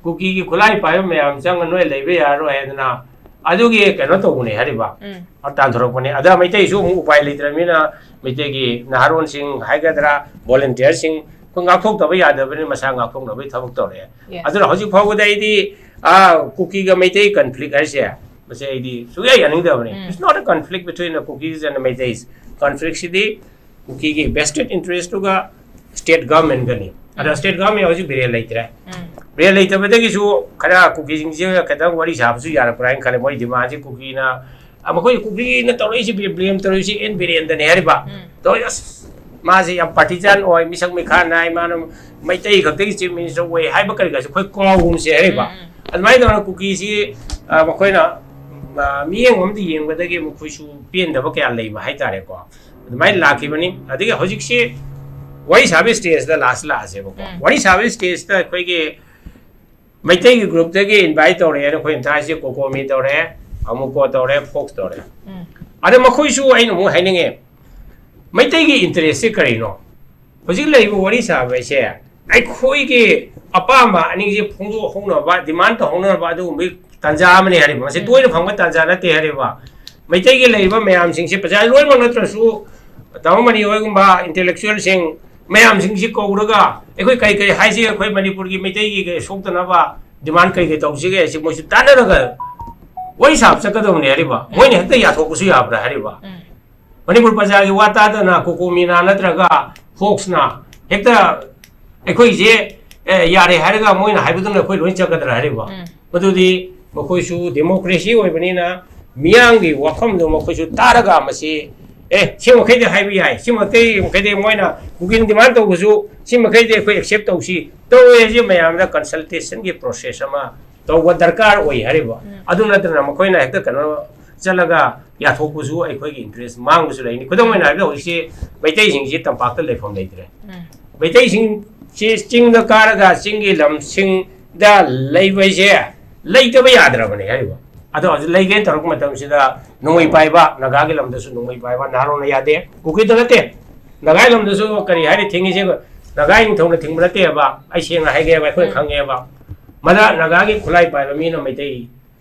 ꯀꯨꯀꯤꯒꯤ ꯈꯨꯠꯂꯥꯏ ꯄꯥꯏꯕ ꯃꯌꯥꯝ ꯆꯪꯉ ꯅꯣꯏ ꯂꯩꯕ ꯌꯥꯔꯔꯣꯏ ꯍꯥꯏꯗꯅ ꯑꯗꯨꯒꯤ ꯀꯩꯅꯣ ꯇꯧꯕꯅꯦ ꯍꯥꯏꯔꯤꯕ꯫ ꯎꯝ. ꯇꯥꯟꯊꯣꯔꯛꯄꯅꯦ꯫ ꯑꯗ ꯃꯩꯇꯩꯁꯨ ꯑꯃꯨꯛ ꯎꯄꯥꯏ ꯂꯩꯇ꯭ꯔꯕꯅꯤꯅ ꯃꯩꯇꯩꯒꯤ ꯅꯍꯥꯔꯣꯟꯁꯤꯡ ꯍꯥꯏꯒꯗ꯭ꯔꯥ, ꯚꯣꯂꯟꯇꯤꯌꯔꯁꯤꯡ, ꯑꯩꯈꯣꯏ ꯉꯥꯛꯊꯣꯛꯇꯕ ꯌꯥꯗꯕꯅꯤꯅ ꯃꯁꯥ ꯉꯥꯛꯊꯣꯛꯅꯕꯒꯤ ꯊꯕꯛ ꯇꯧꯔꯛꯑꯦ꯫ Yes. ꯑꯗꯨꯅ ꯍꯧꯖꯤꯛ ꯐꯥꯎꯕꯗ ꯑꯩꯗꯤ, ꯑꯥ, ꯀꯨꯀꯤꯒ ꯃꯩꯇꯩ ꯀꯟꯐ꯭ꯂꯤꯛ ꯍꯥꯏꯁꯦ, ꯃꯁꯤ ꯑꯩꯗꯤ ꯁꯨꯡꯌꯥ ꯌꯥꯅꯤꯡꯗꯕꯅꯤ꯫ ꯎꯝ. It's not a conflict between the Kukis and the Meiteis. ꯀꯟꯐ꯭ꯂꯤꯛꯁꯤꯗꯤ ꯀꯨꯀꯤꯒꯤ ꯚꯦꯁꯇꯦꯠ ꯏꯟꯇꯔꯦꯁꯇꯨꯒ ꯁ꯭ꯇꯦꯠ ꯒꯚꯔꯟꯃꯦꯟꯒꯅꯤ꯫ ꯑꯗ ꯎꯝ. ꯁ꯭ꯇꯦꯠ ꯒꯚꯔꯟꯃꯦꯟ ꯍꯧꯖꯤꯛ ꯕꯤꯔꯦꯟ ꯂꯩꯇ꯭ꯔꯦ꯫ ꯎꯝ. ꯕꯤꯔꯦꯟ ꯂꯩꯇꯕꯗꯒꯤꯁꯨ ꯈꯔ ꯀꯨꯀꯤꯁꯤꯡꯁꯦ ꯈꯤꯇꯪ ꯋꯥꯔꯤ ꯁꯥꯕꯁꯨ ꯌꯥꯔꯛꯄ꯭ꯔꯥ ꯍꯥꯏꯅ ꯈꯜꯂꯦ꯫ ꯃꯣꯏ ꯗꯤꯃꯥꯟꯁꯦ ꯀꯨꯀꯤꯅ, ꯑ, ꯃꯈꯣꯏ ꯀꯨꯀꯤꯅ ꯇꯧꯔꯛꯏꯁꯦ, ꯕ꯭ꯂꯦꯝ ꯇꯧꯔꯛꯏꯁꯦ ꯑꯦꯟ ꯕꯤꯔꯦꯟꯗꯅꯦ ꯍꯥꯏꯔꯤꯕ꯫ ꯎꯝ. ꯇꯧꯔꯤ, ꯑꯁ, ꯃꯥꯁꯦ ꯌꯥꯝ ꯄꯥꯔꯇꯤꯖꯥꯟ ꯑꯣꯏ, ꯃꯤꯁꯛ ꯃꯤꯈꯥ ꯅꯥꯏ, ꯃꯥꯅ ꯃꯩꯇꯩ ꯈꯛꯇꯒꯤ ꯆꯤꯐ ꯃꯤꯅꯤꯁꯇꯔ ꯑꯣꯏ ꯍꯥꯏꯕ ꯀꯔꯤ ꯀꯥꯁꯦ ꯑꯩꯈꯣꯏ ꯀꯥꯎꯒꯨꯝꯁꯦ ꯍꯥꯏꯔꯤꯕ꯫ ꯎꯝ, ꯎꯝ. ꯑꯗꯨꯃꯥꯏꯅ ꯇꯧꯗꯅ ꯀꯨꯀꯤꯁꯤ, ꯑ, ꯃꯈꯣꯏꯅ, ꯑ, ꯃꯤꯠꯌꯦꯡ ꯑꯃꯗ ꯌꯦꯡꯕꯗꯒꯤ ꯃꯈꯣꯏꯁꯨ ꯄꯦꯟꯗꯕ ꯀꯌꯥ ꯂꯩꯕ ꯍꯥꯏꯇꯥꯔꯦꯀꯣ꯫ ꯑꯗꯨꯃꯥꯏꯅ ꯂꯥꯛꯈꯤꯕꯅꯤ꯫ ꯑꯗꯒꯤ ꯍꯧꯖꯤꯛꯁꯤ ꯋꯥꯔꯤ ꯁꯥꯕꯒꯤ ꯁ꯭ꯇꯦꯖꯇ ꯂꯥꯁ ꯂꯥꯛꯑꯁꯦꯕꯀꯣ꯫ ꯎꯝ. ꯋꯥꯔꯤ ꯁꯥꯕꯒꯤ ꯁ꯭ꯇꯦꯖꯇ ꯑꯩꯈꯣꯏꯒꯤ ꯃꯩꯇꯩꯒꯤ ꯒ꯭ꯔꯨꯞꯇꯒꯤ ꯏꯟꯚꯥꯏꯠ ꯇꯧꯔꯛꯑꯦꯅ ꯑꯩꯈꯣꯏꯅ ꯊꯥꯏꯁꯦ ꯀꯣꯀꯣꯃꯤ ꯇꯧꯔꯛꯑꯦ, ꯑꯃꯨꯀꯣ ꯇꯧꯔꯛꯑꯦ, ꯐꯣꯛꯁ ꯇꯧꯔꯛꯑꯦ꯫ ꯎꯝ. ꯑꯗ ꯃꯈꯣꯏꯁꯨ ꯑꯩꯅ ꯑꯃꯨꯛ ꯍꯥꯏꯅꯤꯡꯉꯦ, ꯃꯩꯇꯩꯒꯤ ꯏꯟꯇꯔꯦꯁꯁꯦ ꯀꯔꯤꯅꯣ? ꯍꯧꯖꯤꯛ ꯂꯩꯔꯤꯕ ꯋꯥꯔꯤ ꯁꯥꯕ ꯍꯥꯏꯁꯦ ꯑꯩꯈꯣꯏꯒꯤ ꯑꯄꯥꯝꯕ ꯑꯅꯤꯁꯦ ꯐꯣꯡꯗꯣꯛꯍꯧꯅꯕ, ꯗꯤꯃꯥꯟ ꯇꯧꯍꯧꯅꯕ ꯑꯗꯨꯒꯨꯝꯕꯒꯤ ꯇꯥꯟꯖꯥ ꯑꯃꯅꯤ ꯍꯥꯏꯔꯤꯕ꯫ ꯃꯁꯤ ꯎꯝ. ꯇꯣꯏꯅ ꯐꯪꯕ ꯇꯥꯟꯖꯥ ꯅꯠꯇꯦ ꯍꯥꯏꯔꯤꯕ꯫ ꯃꯩꯇꯩꯒꯤ ꯂꯩꯔꯤꯕ ꯃꯌꯥꯝꯁꯤꯡꯁꯦ, ꯄ꯭ꯔꯖꯥ ꯂꯣꯏꯅꯃꯛ ꯅꯠꯇ꯭ꯔꯁꯨ, ꯇꯥꯃꯣ ꯃꯅꯤ ꯍꯣꯏꯒꯨꯝꯕ ꯏꯟꯇꯦꯂꯦꯛꯆꯨꯋꯦꯜꯁꯤꯡ ꯃꯌꯥꯝꯁꯤꯡꯁꯤ ꯀꯧꯔꯒ ꯑꯩꯈꯣꯏ ꯀꯔꯤ ꯀꯔꯤ ꯍꯥꯏꯁꯤꯒꯦ, ꯑꯩꯈꯣꯏ ꯃꯅꯤꯄꯨꯔꯒꯤ ꯃꯩꯇꯩꯒꯤ ꯀꯩ ꯁꯣꯛꯇꯅꯕ ꯗꯤꯃꯥꯟ ꯀꯔꯤ ꯀꯔꯤ ꯇꯧꯁꯤꯒꯦ ꯍꯥꯏꯁꯤ ꯃꯣꯏꯁꯨ ꯇꯥꯟꯅꯔꯒ ꯋꯥꯔꯤ ꯁꯥꯕ ꯆꯠꯀꯗꯕꯅꯦ ꯍꯥꯏꯔꯤꯕ, ꯃꯣꯏꯅ ꯍꯦꯛꯇ ꯌꯥꯊꯣꯛꯄꯁꯨ ꯌꯥꯕ꯭ꯔꯥ ꯍꯥꯏꯔꯤꯕ? ꯎꯝ꯫ ꯃꯅꯤꯄꯨꯔ ꯄ꯭ꯔꯖꯥꯒꯤ ꯋꯥ ꯇꯥꯗꯅ ꯀꯣꯀꯣꯃꯤꯅ ꯅꯠꯇ꯭ꯔꯒ ꯐꯣꯛꯁꯅ ꯍꯦꯛꯇ ꯑꯩꯈꯣꯏꯁꯦ, ꯑꯦ, ꯌꯥꯔꯦ ꯍꯥꯏꯔꯒ ꯃꯣꯏꯅ ꯍꯥꯏꯕꯗꯨꯅ ꯑꯩꯈꯣꯏ ꯂꯣꯏ ꯆꯠꯀꯗ꯭ꯔꯥ ꯍꯥꯏꯔꯤꯕ? ꯎꯝ꯫ ꯃꯗꯨꯗꯤ ꯃꯈꯣꯏꯁꯨ ꯗꯦꯃꯣꯀ꯭ꯔꯦꯁꯤ ꯑꯣꯏꯕꯅꯤꯅ ꯃꯤꯌꯥꯝꯒꯤ ꯋꯥꯐꯝꯗꯣ ꯃꯈꯣꯏꯁꯨ ꯇꯥꯔꯒ ꯃꯁꯤ, ꯑꯦ, ꯁꯤ ꯃꯈꯩꯗꯤ ꯍꯥꯏꯕ ꯌꯥꯏ, ꯁꯤ ꯃꯈꯩ, ꯃꯈꯩꯗꯤ ꯃꯣꯏꯅ ꯀꯨꯀꯤꯅ ꯗꯤꯃꯥꯟ ꯇꯧꯕꯁꯨ ꯁꯤ ꯃꯈꯩꯗꯤ ꯑꯩꯈꯣꯏ ꯑꯦꯛꯁꯦꯞ ꯇꯧꯁꯤ, ꯇꯧꯔꯣꯏ ꯍꯥꯏꯁꯦ ꯃꯌꯥꯝꯗ ꯀꯟꯁꯜꯇꯦꯁꯟꯒꯤ ꯄ꯭ꯔꯣꯁꯦꯁ ꯑꯃ ꯇꯧꯕ ꯗꯔꯀꯥꯔ ꯑꯣꯏ ꯍꯥꯏꯔꯤꯕ꯫ ꯎꯝ꯫ ꯑꯗꯨ ꯅꯠꯇꯅ ꯃꯈꯣꯏꯅ ꯍꯦꯛꯇ ꯀꯩꯅꯣ ꯆꯠꯂꯒ ꯌꯥꯊꯣꯛꯄꯁꯨ ꯑꯩꯈꯣꯏꯒꯤ ꯏꯟꯇꯔꯦꯁ ꯃꯥꯡꯕꯁꯨ ꯂꯩꯅꯤ꯫ ꯈꯨꯗꯝ ꯑꯣꯏꯅ ꯍꯥꯏꯔꯕꯗ ꯍꯧꯖꯤꯛꯁꯤ ꯃꯩꯇꯩꯁꯤꯡꯁꯤ ꯇꯝꯄꯥꯛꯇ ꯂꯩꯐꯝ ꯂꯩꯇ꯭ꯔꯦ꯫ ꯎꯝ꯫ ꯃꯩꯇꯩꯁꯤꯡꯁꯤ ꯆꯤꯡꯗ ꯀꯥꯔꯒ ꯆꯤꯡꯒꯤ ꯂꯝꯁꯤꯡꯗ ꯂꯩꯕ ꯍꯥꯏꯁꯦ ꯂꯩꯇꯕ ꯌꯥꯗ꯭ꯔꯕꯅꯦ ꯍꯥꯏꯔꯤꯕ꯫ ꯑꯗꯣ ꯍꯧꯖꯤꯛ ꯂꯩꯒꯦꯅ ꯇꯧꯔꯛꯄ ꯃꯇꯝꯁꯤꯗ ꯅꯣꯡꯃꯩ ꯄꯥꯏꯕ, ꯅꯥꯒꯥꯒꯤ ꯂꯝꯗꯁꯨ ꯅꯣꯡꯃꯩ ꯄꯥꯏꯕ ꯅꯍꯥꯔꯣꯟꯅ ꯌꯥꯗꯦ, ꯀꯨꯀꯤꯗ ꯅꯠꯇꯦ꯫ ꯅꯥꯒꯥꯒꯤ ꯂꯝꯗꯁꯨ ꯀꯔꯤ ꯍꯥꯏꯔꯤ ꯊꯤꯡꯉꯤꯁꯦ? ꯅꯥꯒꯥꯒꯤ ꯅꯤꯡꯊꯧꯅ ꯊꯤꯡꯕ ꯅꯠꯇꯦꯕ, ꯑꯩ ꯁꯦꯡꯅ ꯍꯥꯏꯒꯦꯕ, ꯑꯩꯈꯣꯏꯅ ꯎꯝ꯫ ꯈꯪꯉꯦꯕ꯫ ꯃꯗ ꯅꯥꯒꯥꯒꯤ ꯈꯨꯠꯂꯥꯏ ꯄꯥꯏꯕ ꯃꯤꯅ ꯃꯩꯇꯩ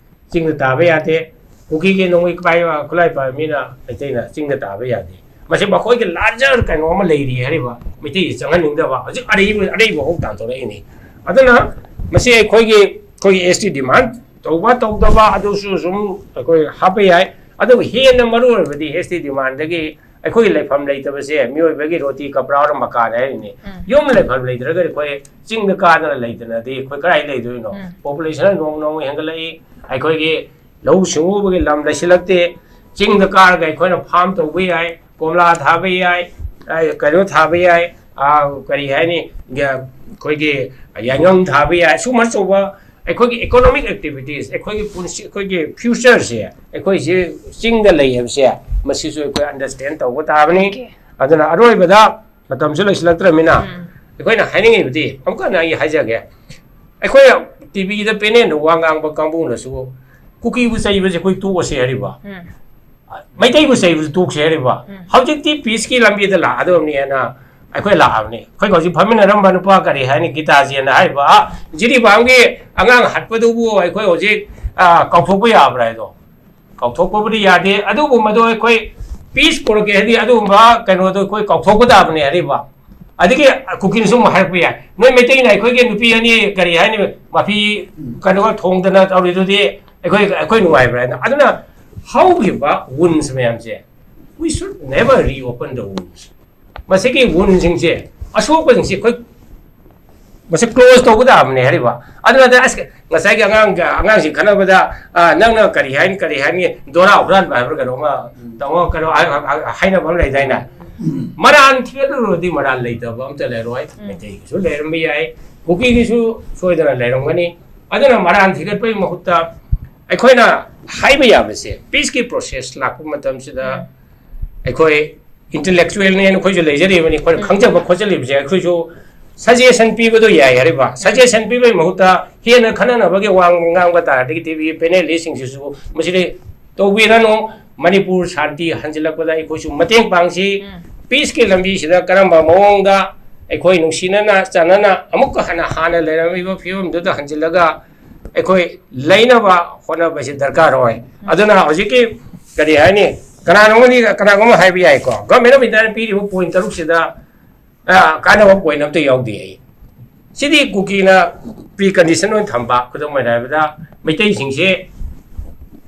ꯆꯤꯡꯗ ꯇꯥꯕ ꯌꯥꯗꯦ, ꯀꯨꯀꯤꯒꯤ ꯅꯣꯡꯃꯩ ꯄꯥꯏꯕ, ꯈꯨꯠꯂꯥꯏ ꯄꯥꯏꯕ ꯃꯤꯅ ꯃꯩꯇꯩꯅ ꯆꯤꯡꯗ ꯇꯥꯕ ꯌꯥꯗꯦ꯫ ꯃꯁꯤ ꯃꯈꯣꯏꯒꯤ ꯂꯥꯔꯖꯔ ꯀꯩꯅꯣ ꯑꯃ ꯂꯩꯔꯤ ꯍꯥꯏꯔꯤꯕ, ꯃꯩꯇꯩꯁꯤ ꯆꯪꯍꯟꯅꯤꯡꯗꯕ, ꯍꯧꯖꯤꯛ ꯑꯔꯩꯕ, ꯑꯔꯩꯕ ꯍꯧ ꯇꯥꯟꯊꯣꯔꯛꯏꯅꯤ꯫ ꯑꯗꯨꯅ ꯃꯁꯤ ꯑꯩꯈꯣꯏꯒꯤ, ꯑꯩꯈꯣꯏꯒꯤ ꯑꯦꯁ ꯇꯤ ꯗꯤꯃꯥꯟ ꯇꯧꯕ ꯇꯧꯗꯕ ꯑꯗꯨꯁꯨ ꯁꯨꯝ ꯑꯩꯈꯣꯏ ꯍꯥꯞꯄ ꯌꯥꯏ꯫ ꯑꯗꯨꯕꯨ ꯍꯦꯟꯅ ꯃꯔꯨ ꯑꯣꯏꯕꯗꯤ ꯑꯦꯁ ꯇꯤ ꯗꯤꯃꯥꯟꯗꯒꯤ ꯑꯩꯈꯣꯏꯒꯤ ꯂꯩꯐꯝ ꯂꯩꯇꯕꯁꯦ ꯃꯤꯑꯣꯏꯕꯒꯤ ꯔꯣꯇꯤ ꯀꯄ꯭ꯔꯥ ꯑꯣꯔ ꯃꯀꯥꯟ ꯍꯥꯏꯔꯤꯅꯤ꯫ ꯎꯝ꯫ ꯌꯨꯝ ꯂꯩꯐꯝ ꯂꯩꯇ꯭ꯔꯒꯗꯤ ꯑꯩꯈꯣꯏ ꯆꯤꯡꯗ ꯀꯥꯗꯅ ꯂꯩꯗꯅꯗꯤ ꯑꯩꯈꯣꯏ ꯀꯗꯥꯏ ꯂꯩꯗꯣꯏꯅꯣ? ꯎꯝ꯫ ꯄꯣꯄꯨꯂꯦꯁꯟ ꯅꯣꯡꯃ ꯅꯣꯡꯃ ꯍꯦꯟꯒꯠꯂꯛꯏ, ꯑꯩꯈꯣꯏꯒꯤ ꯂꯧꯎ ꯁꯤꯡꯎꯕꯒꯤ ꯂꯝ ꯂꯩꯁꯤꯜꯂꯛꯇꯦ꯫ ꯆꯤꯡꯗ ꯀꯥꯔꯒ ꯑꯩꯈꯣꯏꯅ ꯐꯥꯝ ꯇꯧꯕ ꯌꯥꯏ, ꯀꯣꯝꯂꯥ ꯊꯥꯕ ꯌꯥꯏ, ꯑ, ꯀꯩꯅꯣ ꯊꯥꯕ ꯌꯥꯏ, ꯑ, ꯀꯔꯤ ꯍꯥꯏꯅꯤ, ꯒ-, ꯑꯩꯈꯣꯏꯒꯤ ꯌꯥꯏꯉꯪ ꯊꯥꯕ ꯌꯥꯏ, ꯁꯨꯝꯕ ꯑꯆꯧꯕ ꯑꯩꯈꯣꯏꯒꯤ ꯏꯀꯣꯅꯣꯃꯤꯛ ꯑꯦꯛꯇꯤꯚꯤꯇꯤꯁ, ꯑꯩꯈꯣꯏꯒꯤ ꯄꯨꯟꯁꯤ, ꯑꯩꯈꯣꯏꯒꯤ ꯐ꯭ꯌꯨꯆꯔꯁꯦ, ꯑꯩꯈꯣꯏꯁꯤ ꯆꯤꯡꯗ ꯂꯩ ꯍꯥꯏꯕꯁꯦ, ꯃꯁꯤꯁꯨ ꯑꯩꯈꯣꯏ ꯑꯟꯗꯔꯁꯇꯦꯟ ꯇꯧꯕ ꯇꯥꯕꯅꯤ꯫ ꯑꯣꯀꯦ꯫ ꯑꯗꯨꯅ ꯑꯔꯣꯏꯕꯗ ꯃꯇꯝꯁꯨ ꯂꯩꯁꯤꯜꯂꯛꯇ꯭ꯔꯕꯅꯤꯅ, ꯎꯝ꯫ ꯑꯩꯈꯣꯏꯅ ꯍꯥꯏꯅꯤꯡꯉꯤꯕꯗꯤ, ꯑꯃꯨꯛꯀ ꯍꯟꯅ ꯑꯩ ꯍꯥꯏꯖꯒꯦ, ꯑꯩꯈꯣꯏ ꯇꯤ ꯚꯤꯗ ꯄꯦꯅꯦꯜꯗ ꯋꯥ ꯉꯥꯡꯕ ꯀꯥꯡꯕꯨꯅꯁꯨ ꯀꯨꯀꯤꯕꯨ ꯆꯩꯕꯁꯦ ꯑꯩꯈꯣꯏ ꯇꯣꯛꯑꯁꯦ ꯍꯥꯏꯔꯤꯕ꯫ ꯎꯝ꯫ ꯃꯩꯇꯩꯕꯨ ꯆꯩꯕꯁꯨ ꯇꯣꯛꯁꯦ ꯍꯥꯏꯔꯤꯕ꯫ ꯎꯝ꯫ ꯍꯧꯖꯤꯛꯇꯤ ꯄꯤꯁꯀꯤ ꯂꯝꯕꯤꯗ ꯂꯥꯛꯑꯗꯕꯅꯦꯅ ꯑꯩꯈꯣꯏ ꯂꯥꯛꯑꯕꯅꯤ꯫ ꯑꯩꯈꯣꯏꯒ ꯍꯧꯖꯤꯛ ꯐꯝꯃꯤꯟꯅꯔꯝꯕ ꯅꯨꯄꯥ ꯀꯔꯤ ꯍꯥꯏꯅꯤ, ꯒꯤꯇꯥꯖꯦꯟꯅ ꯍꯥꯏꯔꯤꯕ, ꯑꯥ, ꯖꯤꯔꯤꯕꯥꯝꯒꯤ ꯑꯉꯥꯡ ꯍꯥꯠꯄꯗꯨꯕꯨ ꯑꯩꯈꯣꯏ ꯍꯧꯖꯤꯛ, ꯑꯥ, ꯀꯥꯎꯊꯣꯛꯄ ꯌꯥꯕ꯭ꯔꯥ ꯍꯥꯏꯗꯣ? ꯀꯥꯎꯊꯣꯛꯄꯕꯨꯗꯤ ꯌꯥꯗꯦ, ꯑꯗꯨꯕꯨ ꯃꯗꯨ ꯑꯩꯈꯣꯏ ꯄꯤꯁ ꯄꯨꯔꯛꯀꯦ ꯍꯥꯏꯗꯤ ꯑꯗꯨꯒꯨꯝꯕ ꯀꯩꯅꯣꯗꯣ ꯑꯩꯈꯣꯏ ꯀꯥꯎꯊꯣꯛꯄ ꯇꯥꯕꯅꯦ ꯍꯥꯏꯔꯤꯕ꯫ ꯑꯗꯒꯤ ꯀꯨꯀꯤꯅꯁꯨ ꯑꯃꯨꯛ ꯍꯥꯏꯔꯛꯄ ꯌꯥꯏ, "ꯅꯣꯏ ꯃꯩꯇꯩꯅ ꯑꯩꯈꯣꯏꯒꯤ ꯅꯨꯄꯤ ꯑꯅꯤ ꯀꯔꯤ ꯍꯥꯏꯅꯤ, ꯃꯐꯤ ꯀꯩꯅꯣ ꯊꯣꯡꯗꯅ ꯇꯧꯔꯤꯗꯨꯗꯤ, ꯑꯩꯈꯣꯏ ꯑꯩꯈꯣꯏ ꯅꯨꯡꯉꯥꯏꯕ꯭ꯔꯥ ꯍꯥꯏꯅ꯫ ꯑꯗꯨꯅ ꯍꯧꯈꯤꯕ wounds ꯃꯌꯥꯝꯁꯦ, we should never reopen the wounds. ꯃꯁꯤꯒꯤ woundꯁꯤꯡꯁꯦ, ꯑꯁꯣꯛꯄꯁꯤꯡꯁꯦ ꯑꯩꯈꯣꯏ ꯃꯁꯤ close ꯇꯧꯕ ꯇꯥꯕꯅꯦ ꯍꯥꯏꯔꯤꯕ꯫ ꯑꯗꯨ ꯅꯠꯇ꯭ꯔ ꯑꯁ ꯉꯁꯥꯏꯒꯤ ꯑꯉꯥꯡ ꯑꯉꯥꯡꯁꯤ ꯈꯠꯅꯕꯗ, ꯑ, ꯅꯪꯅ ꯀꯔꯤ ꯍꯥꯏꯅꯤ ꯀꯔꯤ ꯍꯥꯏꯅꯤ, ꯗꯣꯔꯥ ꯍꯨꯔꯥꯟꯕ ꯍꯥꯏꯕ꯭ꯔꯥ ꯀꯩꯅꯣꯃ, ꯇꯧ ꯀꯩꯅꯣ ꯍꯥꯏ- ꯍꯥꯏ- ꯍꯥꯏꯅꯕ ꯑꯃ ꯂꯩꯗꯥꯏꯅꯦ? ꯃꯔꯥꯟ ꯊꯤꯒꯠꯂꯨꯔꯗꯤ ꯃꯔꯥꯟ ꯂꯩꯇꯕ ꯑꯝꯇ ꯂꯩꯔꯣꯏ꯫ ꯃꯩꯇꯩꯒꯤꯁꯨ ꯂꯩꯔꯝꯕ ꯌꯥꯏ, ꯀꯨꯀꯤꯒꯤꯁꯨ ꯁꯣꯏꯗꯅ ꯂꯩꯔꯝꯒꯅꯤ꯫ ꯑꯗꯨꯅ ꯃꯔꯥꯟ ꯊꯤꯒꯠꯄꯒꯤ ꯃꯍꯨꯠꯇ ꯑꯩꯈꯣꯏꯅ ꯍꯥꯏꯕ ꯌꯥꯕꯁꯦ, peaceꯀꯤ process ꯂꯥꯛꯄ ꯃꯇꯝꯁꯤꯗ ꯑꯩꯈꯣꯏ intellectualꯅꯦꯅ ꯑꯩꯈꯣꯏꯁꯨ ꯂꯩꯖꯔꯤꯕꯅꯤ, ꯑꯩꯈꯣꯏꯅ ꯈꯪꯖꯕ ꯈꯣꯠꯆꯜꯂꯤꯕꯁꯦ ꯑꯩꯈꯣꯏꯁꯨ suggestion ꯄꯤꯕꯗꯣ ꯌꯥꯏ ꯍꯥꯏꯔꯤꯕ꯫ Suggestion ꯄꯤꯕꯒꯤ ꯃꯍꯨꯠꯇ ꯍꯦꯟꯅ ꯈꯠꯅꯅꯕꯒꯤ ꯋꯥ ꯉꯥꯡꯕ ꯇꯥꯔꯗꯤ ꯇꯤꯚꯤ panelistꯁꯤꯡꯁꯤꯁꯨ ꯃꯁꯤꯗꯤ ꯇꯧꯕꯤꯔꯅꯨ꯫ ꯃꯅꯤꯄꯨꯔ ꯁꯥꯟꯇꯤ ꯍꯟꯖꯤꯜꯂꯛꯄꯗ ꯑꯩꯈꯣꯏꯁꯨ ꯃꯇꯦꯡ ꯄꯥꯡꯁꯤ꯫ Peaceꯀꯤ ꯂꯝꯕꯤꯁꯤꯗ ꯀꯔꯝꯕ ꯃꯑꯣꯡꯗ ꯑꯩꯈꯣꯏ ꯅꯨꯡꯁꯤꯅꯅ ꯆꯥꯟꯅꯅ ꯑꯃꯨꯛꯀ ꯍꯟꯅ ꯍꯥꯟꯅ ꯂꯩꯔꯝꯃꯤꯕ ꯐꯤꯕꯝꯗꯨꯗ ꯍꯟꯖꯤꯜꯂꯒ ꯑꯩꯈꯣꯏ ꯂꯩꯅꯕ ꯍꯣꯠꯅꯕꯁꯤ ꯗꯔꯀꯥꯔ ꯑꯣꯏ꯫ ꯑꯗꯨꯅ ꯍꯧꯖꯤꯛꯀꯤ ꯀꯔꯤ ꯍꯥꯏꯅꯤ, ꯀꯅꯥꯅꯣꯝꯒꯤ ꯀꯅꯥꯒꯨꯝꯕ ꯍꯥꯏꯕ ꯌꯥꯏꯀꯣ, Government of Indiaꯅ ꯄꯤꯔꯤꯕ point ꯇꯔꯨꯛꯁꯤꯗ, ꯑ, ꯀꯥꯟꯅꯕ point ꯑꯝꯇ ꯌꯥꯎꯗꯦ ꯑꯩ꯫ ꯁꯤꯗꯤ ꯀꯨꯀꯤꯅ precondition ꯑꯣꯏꯅ ꯊꯝꯕ, ꯈꯨꯗꯝ ꯑꯣꯏꯅ ꯍꯥꯏꯔꯕꯗ ꯃꯩꯇꯩꯁꯤꯡꯁꯦ,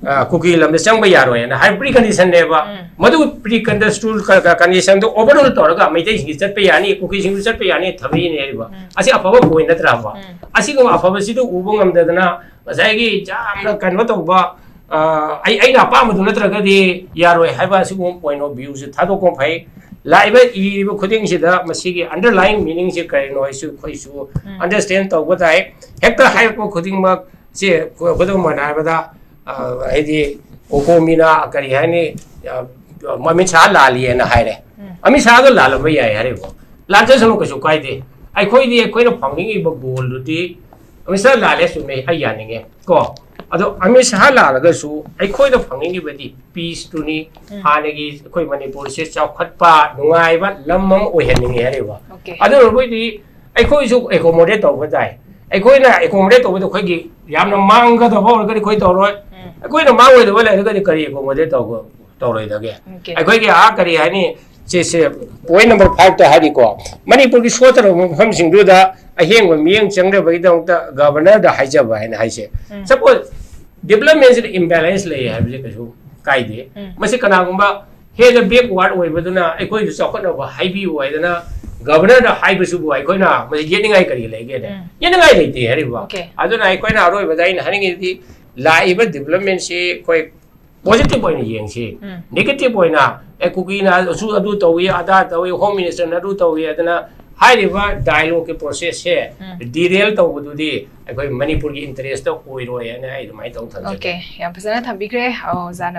ꯑ, ꯀꯨꯀꯤ ꯂꯝꯗ ꯆꯪꯕ ꯌꯥꯔꯣꯏꯅ ꯍꯥꯏ preconditionꯅꯦꯕ꯫ ꯃꯗꯨ precondition ꯀ- ꯀ- conditionꯗꯣ overrule ꯇꯧꯔꯒ ꯃꯩꯇꯩꯁꯤꯡꯁꯤ ꯆꯠꯄ ꯌꯥꯅꯤ, ꯀꯨꯀꯤꯁꯤꯡꯁꯨ ꯆꯠꯄ ꯌꯥꯅꯤ ꯊꯝꯕꯤꯅꯦ ꯍꯥꯏꯔꯤꯕ꯫ ꯑꯁꯤ ꯑꯐꯕ point ꯅꯠꯇ꯭ꯔꯕ? ꯑꯁꯤꯒꯨꯝꯕ ꯑꯐꯕꯁꯤꯗ ꯎꯕ ꯉꯝꯗꯗꯅ ꯉꯁꯥꯏꯒꯤ ꯌꯥꯝꯅ ꯀꯩꯅꯣ ꯇꯧꯕ, ꯑ, ꯑꯩ ꯑꯩꯅ ꯑꯄꯥꯝꯕꯗꯨ ꯅꯠꯇ꯭ꯔꯒꯗꯤ ꯌꯥꯔꯣꯏ ꯍꯥꯏꯕ ꯑꯁꯤꯒꯨꯝꯕ point of viewꯁꯦ ꯊꯥꯗꯣꯛꯄ ꯐꯩ꯫ ꯂꯥꯛꯏꯕ ꯏꯔꯤꯕ ꯈꯨꯗꯤꯡꯁꯤꯗ ꯃꯁꯤꯒꯤ underlying meaningꯁꯦ ꯀꯔꯤꯅꯣ ꯍꯥꯏꯁꯨ ꯑꯩꯈꯣꯏꯁꯨ understand ꯇꯧꯕ ꯇꯥꯏ꯫ ꯍꯦꯛꯇ ꯍꯥꯏꯔꯛꯄ ꯈꯨꯗꯤꯡꯃꯛꯁꯦ, ꯈꯨ- ꯈꯨꯗꯝ ꯑꯣꯏꯅ ꯍꯥꯏꯔꯕꯗ, ꯑ, ꯍꯥꯏꯗꯤ ꯀꯣꯀꯣꯃꯤꯅ ꯀꯔꯤ ꯍꯥꯏꯅꯤ, ꯑ, ꯑꯃꯤꯠ ꯁꯥꯍ ꯂꯥꯜꯂꯤꯑꯅ ꯍꯥꯏꯔꯦ꯫ ꯑꯃꯤꯠ ꯁꯥꯍꯗꯣ ꯂꯥꯜꯂꯝꯕ ꯌꯥꯏ ꯍꯥꯏꯔꯤꯕꯣ, ꯂꯥꯟꯖꯁꯅꯨ, ꯀꯩꯁꯨ ꯀꯥꯏꯗꯦ꯫ ꯑꯩꯈꯣꯏꯗꯤ ꯑꯩꯈꯣꯏꯅ ꯐꯪꯅꯤꯡꯉꯤꯕ goalꯗꯨꯗꯤ ꯑꯃꯤꯠ ꯁꯥꯍ ꯂꯥꯜꯂꯦ, ꯆꯨꯝꯃꯦ, ꯑꯩ ꯌꯥꯅꯤꯡꯉꯦ ꯀꯣ꯫ ꯑꯗꯣ ꯑꯃꯤꯠ ꯁꯥꯍ ꯂꯥꯜꯂꯒꯁꯨ ꯑꯩꯈꯣꯏꯅ ꯐꯪꯅꯤꯡꯉꯤꯕꯗꯤ peaceꯇꯨꯅꯤ꯫ ꯍꯥꯟꯅꯒꯤ ꯑꯩꯈꯣꯏ ꯃꯅꯤꯄꯨꯔꯁꯦ ꯆꯥꯎꯈꯠꯄ ꯅꯨꯡꯉꯥꯏꯕ ꯂꯝ ꯑꯃ ꯑꯣꯏꯍꯟꯅꯤꯡꯉꯦ ꯍꯥꯏꯔꯤꯕ꯫ ꯑꯗꯨ ꯑꯣꯏꯔꯕꯣꯏꯗꯤ ꯑꯩꯈꯣꯏꯁꯨ accommodate ꯇꯧꯕ ꯇꯥꯏ꯫ ꯑꯩꯈꯣꯏꯅ accommodate ꯇꯧꯕꯗ ꯑꯩꯈꯣꯏꯒꯤ ꯌꯥꯝꯅ ꯃꯥꯡꯒꯗꯕ ꯑꯣꯏꯔꯒꯗꯤ ꯑꯩꯈꯣꯏ ꯇꯧꯔꯣꯏ꯫ ꯑꯩꯈꯣꯏꯅ ꯃꯥꯡꯉꯣꯏꯗꯕ ꯂꯩꯔꯒꯗꯤ ꯀꯔꯤ accommodate ꯇꯧꯕ ꯇꯧꯔꯣꯏꯗꯒꯦ? ꯑꯩꯈꯣꯏꯒꯤ ꯑꯥ ꯀꯔꯤ ꯍꯥꯏꯅꯤ, ꯁꯤꯁꯦ point number fiveꯇ ꯍꯥꯏꯔꯤꯀꯣ, ꯃꯅꯤꯄꯨꯔꯒꯤ ꯁꯣꯠꯇ꯭ꯔꯕ ꯃꯐꯝꯁꯤꯡꯗꯨꯗ ꯑꯍꯦꯡꯕ ꯃꯤꯠꯌꯦꯡ ꯆꯪꯅꯕꯒꯤꯗꯃꯛꯇ Governorꯗ ꯍꯥꯏꯖꯕ ꯍꯥꯏꯅ ꯍꯥꯏꯁꯦ꯫ Suppose ꯗꯤꯕ꯭ꯂꯞꯃꯦꯟꯁꯤꯗ ꯏꯝꯕꯦꯂꯦꯟꯁ ꯂꯩ ꯍꯥꯏꯕꯁꯦ ꯀꯩꯁꯨ ꯀꯥꯏꯗꯦ꯫ ꯎꯝ. ꯃꯁꯤ ꯀꯅꯥꯒꯨꯝꯕ ꯍꯦꯟꯅ ꯕꯦꯛꯋꯥꯔꯗ ꯑꯣꯏꯕꯗꯨꯅ ꯑꯩꯈꯣꯏꯁꯨ ꯆꯥꯎꯈꯠꯅꯕ ꯍꯥꯏꯕꯤꯌꯨ ꯍꯥꯏꯗꯅ ꯒꯕꯔꯅꯔꯗ ꯍꯥꯏꯕꯁꯤꯕꯨ ꯑꯩꯈꯣꯏꯅ ꯃꯁꯤ ꯌꯦꯠꯅꯤꯡꯉꯥꯏ ꯀꯔꯤ ꯂꯩꯒꯦꯅꯦ? ꯎꯝ. ꯌꯦꯠꯅꯤꯡꯉꯥꯏ ꯂꯩꯇꯦ ꯍꯥꯏꯔꯤꯕ꯫ Okay. ꯑꯗꯨꯅ ꯑꯩꯈꯣꯏꯅ ꯑꯔꯣꯏꯕꯗ ꯑꯩꯅ ꯍꯥꯏꯅꯤꯡꯉꯤꯗꯤ ꯂꯥꯛꯏꯕ ꯗꯤꯕ꯭ꯂꯞꯃꯦꯟꯁꯤ ꯑꯩꯈꯣꯏ ꯄꯣꯖꯤꯇꯤꯚ ꯑꯣꯏꯅ ꯌꯦꯡꯁꯤ꯫ ꯎꯝ. ꯅꯦꯒꯦꯇꯤꯚ ꯑꯣꯏꯅ ꯑꯦ ꯀꯨꯀꯤꯅ ꯑꯁꯨ ꯑꯗꯨ ꯇꯧꯏ, ꯑꯗꯥ ꯇꯧꯏ, ꯍꯣꯝ ꯃꯤꯅꯤꯁꯇꯔꯅ ꯑꯗꯨ ꯇꯧꯏ, ꯑꯗꯨꯅ ꯍꯥꯏꯔꯤꯕ ꯗꯥꯏꯂꯣꯒꯀꯤ ꯄ꯭ꯔꯣꯁꯦꯁꯁꯦ ꯎꯝ. ꯗꯤꯔꯦꯜ ꯇꯧꯕꯗꯨꯗꯤ ꯑꯩꯈꯣꯏ ꯃꯅꯤꯄꯨꯔꯒꯤ ꯏꯟꯇꯔꯦꯁꯇ ꯑꯣꯏꯔꯣꯏ ꯍꯥꯏꯅ ꯑꯩ ꯑꯗꯨꯃꯥꯏꯅ ꯇꯧ ꯊꯝꯖꯒꯦ꯫ Okay, ꯌꯥꯝ ꯐꯖꯅ ꯊꯝꯕꯤꯈ꯭ꯔꯦ ꯑꯣꯖꯥꯅ꯫